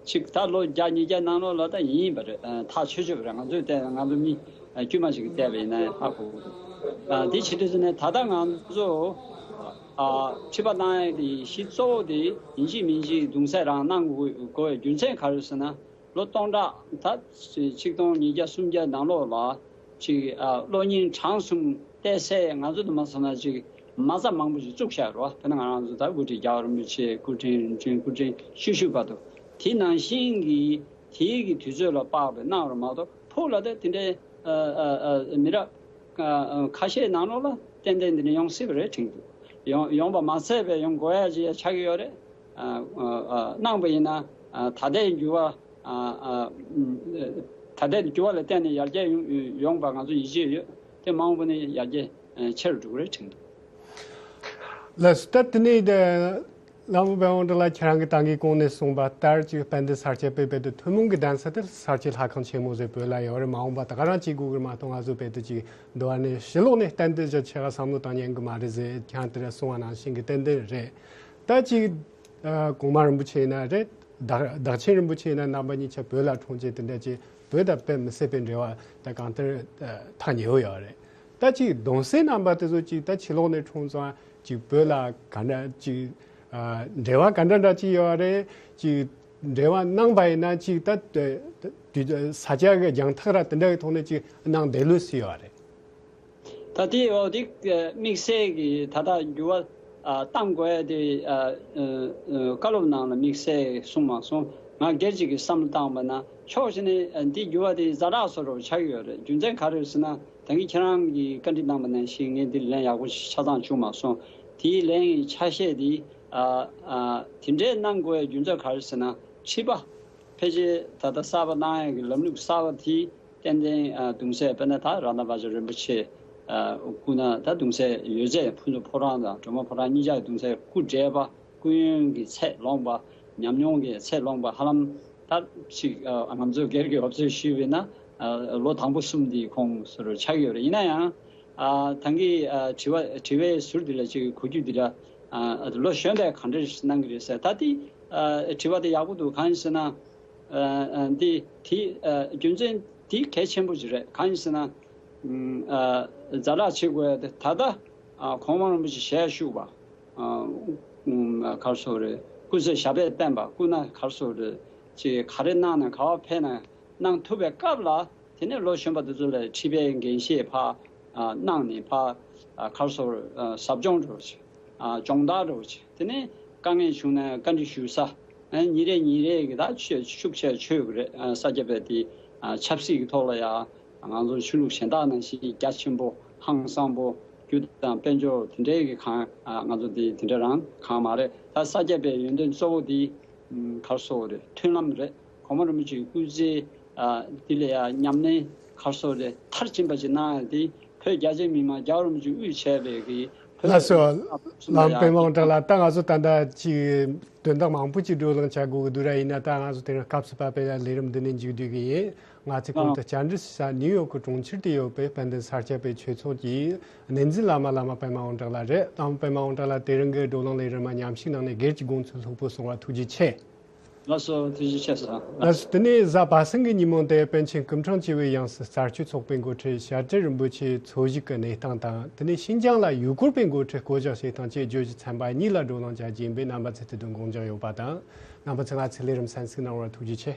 ཅིག་ད་ལོ་བརྒྱ་ཉིས་བརྒྱ་ནང་ལོགས་ལ་ད་ཡིན་པ་རེད། ཨ་ཐག་ཆོད་ཆོད་པ་རེད། ང་ཚོའི་ལྟས་ན་ང་ཚོ་མི་ཨ་དཀྱུས་མ་ཞིག་གིས་བལྟས་པ་ཡིན་ན་ཧ་གོ་གི་འདུག་ཨ་དེ་བྱེད་དུས་ཙམ་ནས་ད་ལྟ་ང་ཚོ་ཨ་ཁྲི་པ་གནང་ཡས་དེ་གཞི་གཙོ་བོ་དེ་ཡིན་གཅིག་མིན་གཅིག་གདུང་སྲས་རང་གནང་དགོས་དགོས་པའི་རྒྱུ་མཚན་ག་རེ་ཟེར་ན། ལོ་སྟོང་ཕྲག་ད་ཆིག་སྟོང་ཉིས་བརྒྱ་སུམ་བརྒྱ་ནང་ལོགས་ལ་ཅིག་ཨ་གློག་བརྙན་གྲངས་གསུམ་བལྟས་སའི་ང་ཚོ་དུ་མ་སོང་ན་ཅིག་མ་རྩ་མང་པོ་ཞིག་བཙུགས་བཞག་རོ། དཔེར་ན་ང་རང་ཚོ་ད་སྐུ་ཕྲེང་རྒྱལ་བ་རིན་པོ་ཆེ། སྐུ་ཕྲེང་རིམ་བྱོན། སྐུ་ཕྲེང་ཤུལ་ཤུལ་བར་དུ། དེ་ནང་བཞིན་གྱི་དེའི་གི་དུས་ཚོད་ལ་དཔག་པའི་གནང་རོ་མ་གཏོགས་ཕུགས་ལ་ད་དེ་འདྲའི་ ཨ་ཨ་ཨ་མི་རབས་ཨ་ཨ་ཁ་ཤས་ནང་ལོགས་ལ་ཏན་ཏན་འདི་ནས་ཡོང་སྲིད་པ་རེད་དྲན་འདུག་ཡོང་ཡོང་པ་མ་ཚད་པའི་ཡོང་དགོས་ཡ་ཅིག་ཡ་ཆགས་ཀྱི་ཡོད་རེད། ཨ་ཨ་ཨ་གནང་པ་ཡིན་ན་ཨ་ད་ལྟའི་འགྱུར་བ་ཨ་ཨ་ཨ་ད་ལྟའི་འགྱུར་བ་ལ་བརྟེན་ནས་ཡར་རྒྱས་ཡོང་ཡོང་པ་ང་ཚོ་ཡིད་ཆེས་ཡོད། དེ་མ་འོངས་པ་ནས་ཡར་རྒྱས་ཨ་ཆེ་རུ་འགྲོ་གི་རེད་དྲན་འདུག་ལགས་སོ། ད་དེ་ནས་དེ་བླ་མ་དཔལ་དབང་གྲགས་ལགས་ཁྱེད་རང་གིས་ད་གིན་གོང་ནས་གསུངས་པ་ལྟར་ཅིག་དཔལ་ལྡན་ས་སྐྱ་པའི་དཔེ་དེབ་ཐུན་མོང་གི་གདན་ས་དེ་ས་སྐྱའི་ལྷ་ཁང་ཆེན་མོ་ཟེར་བོད་ལ་ཡོད་རེད། མ་འོངས་པ་ད་ག་རང་བྱེད་དགོས་ཀྱི་རེད་མ་གཏོགས་ང་ཚོ་དཔེ་དེབ་ཅིག་འདུལ་བ་ནས་ཕྱི་ལོགས་ནས་གཏན་དུ་ཅིག་ཆེ་ག་བསམ་བློ་བཏང་ཉན་གི་མ་རེད་ཟེར་ཁྱེད་རང་དེ་ར་གསུང་བ་ནང་བཞིན་གི་ཏན་ཏན་རེད། ད་ཅིག་ཨ་གོང་མ་རིན་པོ་ཆེ་ཡིན་ན་རེད། བདག་བདག་ཆེན་རིན་པོ་ཆེ་ཡིན་ན་རྣམ་པ་གཉིས་ཆ་བོད་ལ་འཁྲུངས་རྗེས་དེ་འདྲ་ཅིག་བོད་དང་དཔེ་མི་སྲིད་པའི་འབྲེལ་བ་ད་གང་ལྟར་ཐག་ཉེ་བོ་ཡོད་རེད། ད་ཅིག་གདུང་སྲས་རྣམ་པ་དེ་ཚོ་ཅིག་ད་ཕྱི་ལོགས་ནས་འཁྲུངས་ཙང་ཅིག་བོད་ལ་ག་འདྲ་ཅིག་ཨ་འབྲེལ་བ་ག་འདྲ་འདྲ་ཅིག་ཡོད་རེད། ཅིག་འབྲེལ་བ་གནང་པ་ཡིན་ན་ཅིག་ད་དུས་ས་སྐྱ་གི་རྒྱང་ཐག་ར་དེ་འདྲ་གི་ཐོག་ནས་ཅིག་གནང་བསྡད་ལུགས་སུ་ཡོད་རེད། ད་དེ་འོ་དེ་དམིགས་བསལ་གྱི་ད་ལྟ་འགྱུར་བ་ཨ་བཏང་དགོས་ཡ་དེ་ཨ་ཨ་བཀའ་སློབ་ནང་ལ་དམིགས་བསལ་གསུངས་མ་སོང་། ང་སྒེར་གཅིག་གི་བསམ་བློ་བཏང་པ་ན་ཕྱོགས་གཅིག་ནས་ཨ་འདི་འགྱུར་བ་དེ་ཛ་དྲག་བཟོ་འདྲ་ཆགས་ཀྱི་ཡོད་རེད། རྒྱུ་མཚན་ག་རེ་རེད་ཟེར་ན་ད་གིན་ཁྱེད་རང་གིས་བཀའ་འདྲི་གནང་པ་ནང་བཞིན་ངས་འདི་ལན་ཡག་པོ་ཞིག་ཆ་ཚང་བྱུང་མ་སོང་། དེའི་ལན་གྱི་ཆ་ཤས་དེ་ཨ་ཨ་དེ་འདྲའི་གནང་དགོས་ཡ་རྒྱུ་མཚན་ག་རེ་ཟེར་ན་ཁྲི་པ་ཕལ་ཆེར་ད་ལྟ་གསར་པ་གནང་ཡ་གི་ལམ་ལུགས་གསར་པ་དེ། ཏན་ཏན་ཨ་གདུང་སྲས་དཔེར་ན་ད་རཏྣ་བཛྲ་རིན་པོ་ཆེ་ཨ་སྐུ་ན་ད་གདུང་སྲས་ཡོད་ཚད་ཕུན་ཚོགས་ཕོ་བྲང་དང་སྒྲོལ་མ་ཕོ་བྲང་གཉིས་ཆར་གདུང་སྲས་སྐུ་བགྲེས་པ་སྐུ་ཡོན་གྱི་ཚད་ལོངས་པ་ཉམས་མྱོང་གི་ཚད་ལོངས་པ་ཧ་ལམ་ད་ཅིག་ཨ་ང་ཚོ་སྒེར་གྱི་འོབ་ཚོད་ཞུས་པ་ཡིན་ན་ཨ་ལོ་དང་པོ་གསུམ་འདིའི་ཁོངས་སུ་ཆགས་ཡོད་རེད། ཡིན་ན་ཡང་ཨ་ད་གིན་ཨ་དྲི་བ་དྲི་བའི་ཟུར་འདི་ལ་ཅིག་གོ་རྒྱུ་འདི་ལ་ཨ་ལོ་གཞོན་པས་ག་འདྲ་གནང་གི་རེད་ཟེར། ད་འདི་ཨ་དྲི་བ་དེ་ཡག་པོ་འདུག་གང་ཡིན་ཟེར་ན། ཨ་ཨ་འདི་དེ་ཨ་རྒྱུ་མཚན་དེ་གལ་ཆེན་པོ་ཞིག་རེད། གང་ཡིན་ཟེར་ན་ཨ་ཛ་དྲག་བྱེད་དགོས་ཡ་དེ་ད་ལྟ་ཨ་གོང་མ་རིན་པོ་ཆེ་ཞལ་བཞུགས་པ་ཨ་ག་རེ་ཟེར་དགོས་རེད། སྐུ་ཚེ་ཞབས་པད་བརྟན་པ་སྐུ་ན་ག་རེ་ཟེར་དགོས་རེད་ཅིག་ག་རེ་གནང་ན་ག་བ་ཕེབས་ན་གནང་ཐུབ་པའི་སྐབས་ལ་དེ་ནས་ལོ་གཞོན་པ་དེ་ཚོ་ལ་ཁྲི་པའི་འགན་བཞེས་ཕར་ཨ་གནང་ནས་ཕར་ཨ་ག་རེ་ཟེར་དགོས་རེད། ཨ་ཟབ་སྦྱོང་འདྲ་བོ་ཅིག་ཨ་སྦྱོང་བརྡར་འདྲ་བོ་ཅིག་དེ་ནས་དཀའ་ངལ་བྱུང་ན་བཀའ་འདྲི་ཞུ་ས། ཨ་ཉིན་རེ་ཉིན་རེ་གི་ད་ཆོས་ཤུགས་ཆེ་ཆོས་གི་རེད། ཨ་ས་སྐྱ་པའི་དེ་ཨ་ཆབ་སྲིད་ཀྱི་ཐོག་ལ་ཡ་ང་ཚོ་ཆོས་ལུགས་གཞན་དག་ནང་བཞིན་རྒྱ་ཆེན་པོ་ཧང་སང་པོ་རྒྱུ་དང་དཔལ་འབྱོར་དེ་འདྲའི་གི་གང་ཨ་ང་ཚོ་དེ་དེ་འདྲ་རང་གང་མ་རེད། ད་ས་སྐྱ་པའི་ཡོན་ཏན་གཙོ་བོ་དེ་ཨ་ག་རེ་ཟེར་དགོས་རེད། མཐུན་ལམ་རེད། གོང་མ་རིན་པོ་ཆེའི་སྐུ་ཚེ་ཨ་འདི་ལ་ཡ་ཉམས་ལེན་ག་རེ་ཟེར་དགོས་རེད། མཐར་ཕྱིན་པ་ཅིག་གནང་ཡ་དེ་བོད་རྒྱ་ཆེ་མི་མང་རྒྱལ་བ་རིན་པོ་ཆེས་དབུས་བྱས་པའི་གི་བོད་ལགས་སོ། ལམ་པའི་མང་དྲག་ལ་ད་ང་ཚོ་ད་ལྟ་ཅིག་དོན་དག་མང་པོ་ཅིག་བགྲོ་གླེང་བྱ་དགོས་ཀྱི་འདུག་ར། ཡིན་ན་ད་ང་ཚོ་དེ་རིང་སྐབས་སུ་བབས་པའི་ལས་རིམ་འདི་ནས་མཇུག་བསྡུ་གི་ཡིན། ང་ཚོས་གོང་དུ་བཅར་འདྲི་ཞུ་ས་ནིའུ་ཡོག་གི་གྲོང་ཁྱེར་དུ་ཡོད་པའི་དཔལ་ལྡན་ས་སྐྱ་པའི་ཆོས་ཚོགས་ཀྱི་གནས་འཛིན་བླ་མ་བླ་མ་པད་མ་དབང་གྲགས་ལགས་རེད། བླ་མ་པད་མ་དབང་གྲགས་ལགས་དེ་རིང་གི་བགྲོ་གླེང་ལས་རིམ་མ་མཉམ་ཞུགས་གནང་ནས་སྒེར་གྱི་དགོངས་ཚུལ་ལྷུག་པོ་གསུངས་པར་ཐུགས་རྗེ་ཆེ། ལགས་སོ། ཐུགས་རྗེ་ཆེ་ཟེར། ལགས་སོ། དེ་ནས་གཟའ་པ་སངས་ཀྱི་ཉིན་མོ་འདིར་པཎ་ཆེན་སྐུ་ཕྲེང་བཅུ་བའི་ཡང་སྲིད་རྩ་ཆེན་ཚོགས་པའི་འགོ་ཁྲིད་བཤད་སྒྲུབ་རིན་པོ་ཆེའི་འཚོ་བཞུགས་ཀྱི་གནས་སྟངས་དང་། དེ་ནས་ཤིན་ཅང་ལ་ཡུལ་སྐོར་པའི་འགོ་ཁྲིད་བསྐོ་བཞག་བྱེད་སྟངས་བཅས་བརྗོད་གཞི་ཚན་པ་གཉིས་ལ་བགྲོ་གླེང་བྱ་རྒྱུ་ཡིན་པས་རྣམ་པ་ཚོས་དེ་དོན་དགོངས་འཇགས་ཡོད་པ་དང་། རྣམ་པ་ཚོས་ང་ཚོའི་ལས་རིམ་གསན་གཟིགས་གནང་བར་ཐུགས་རྗེ་ཆེ།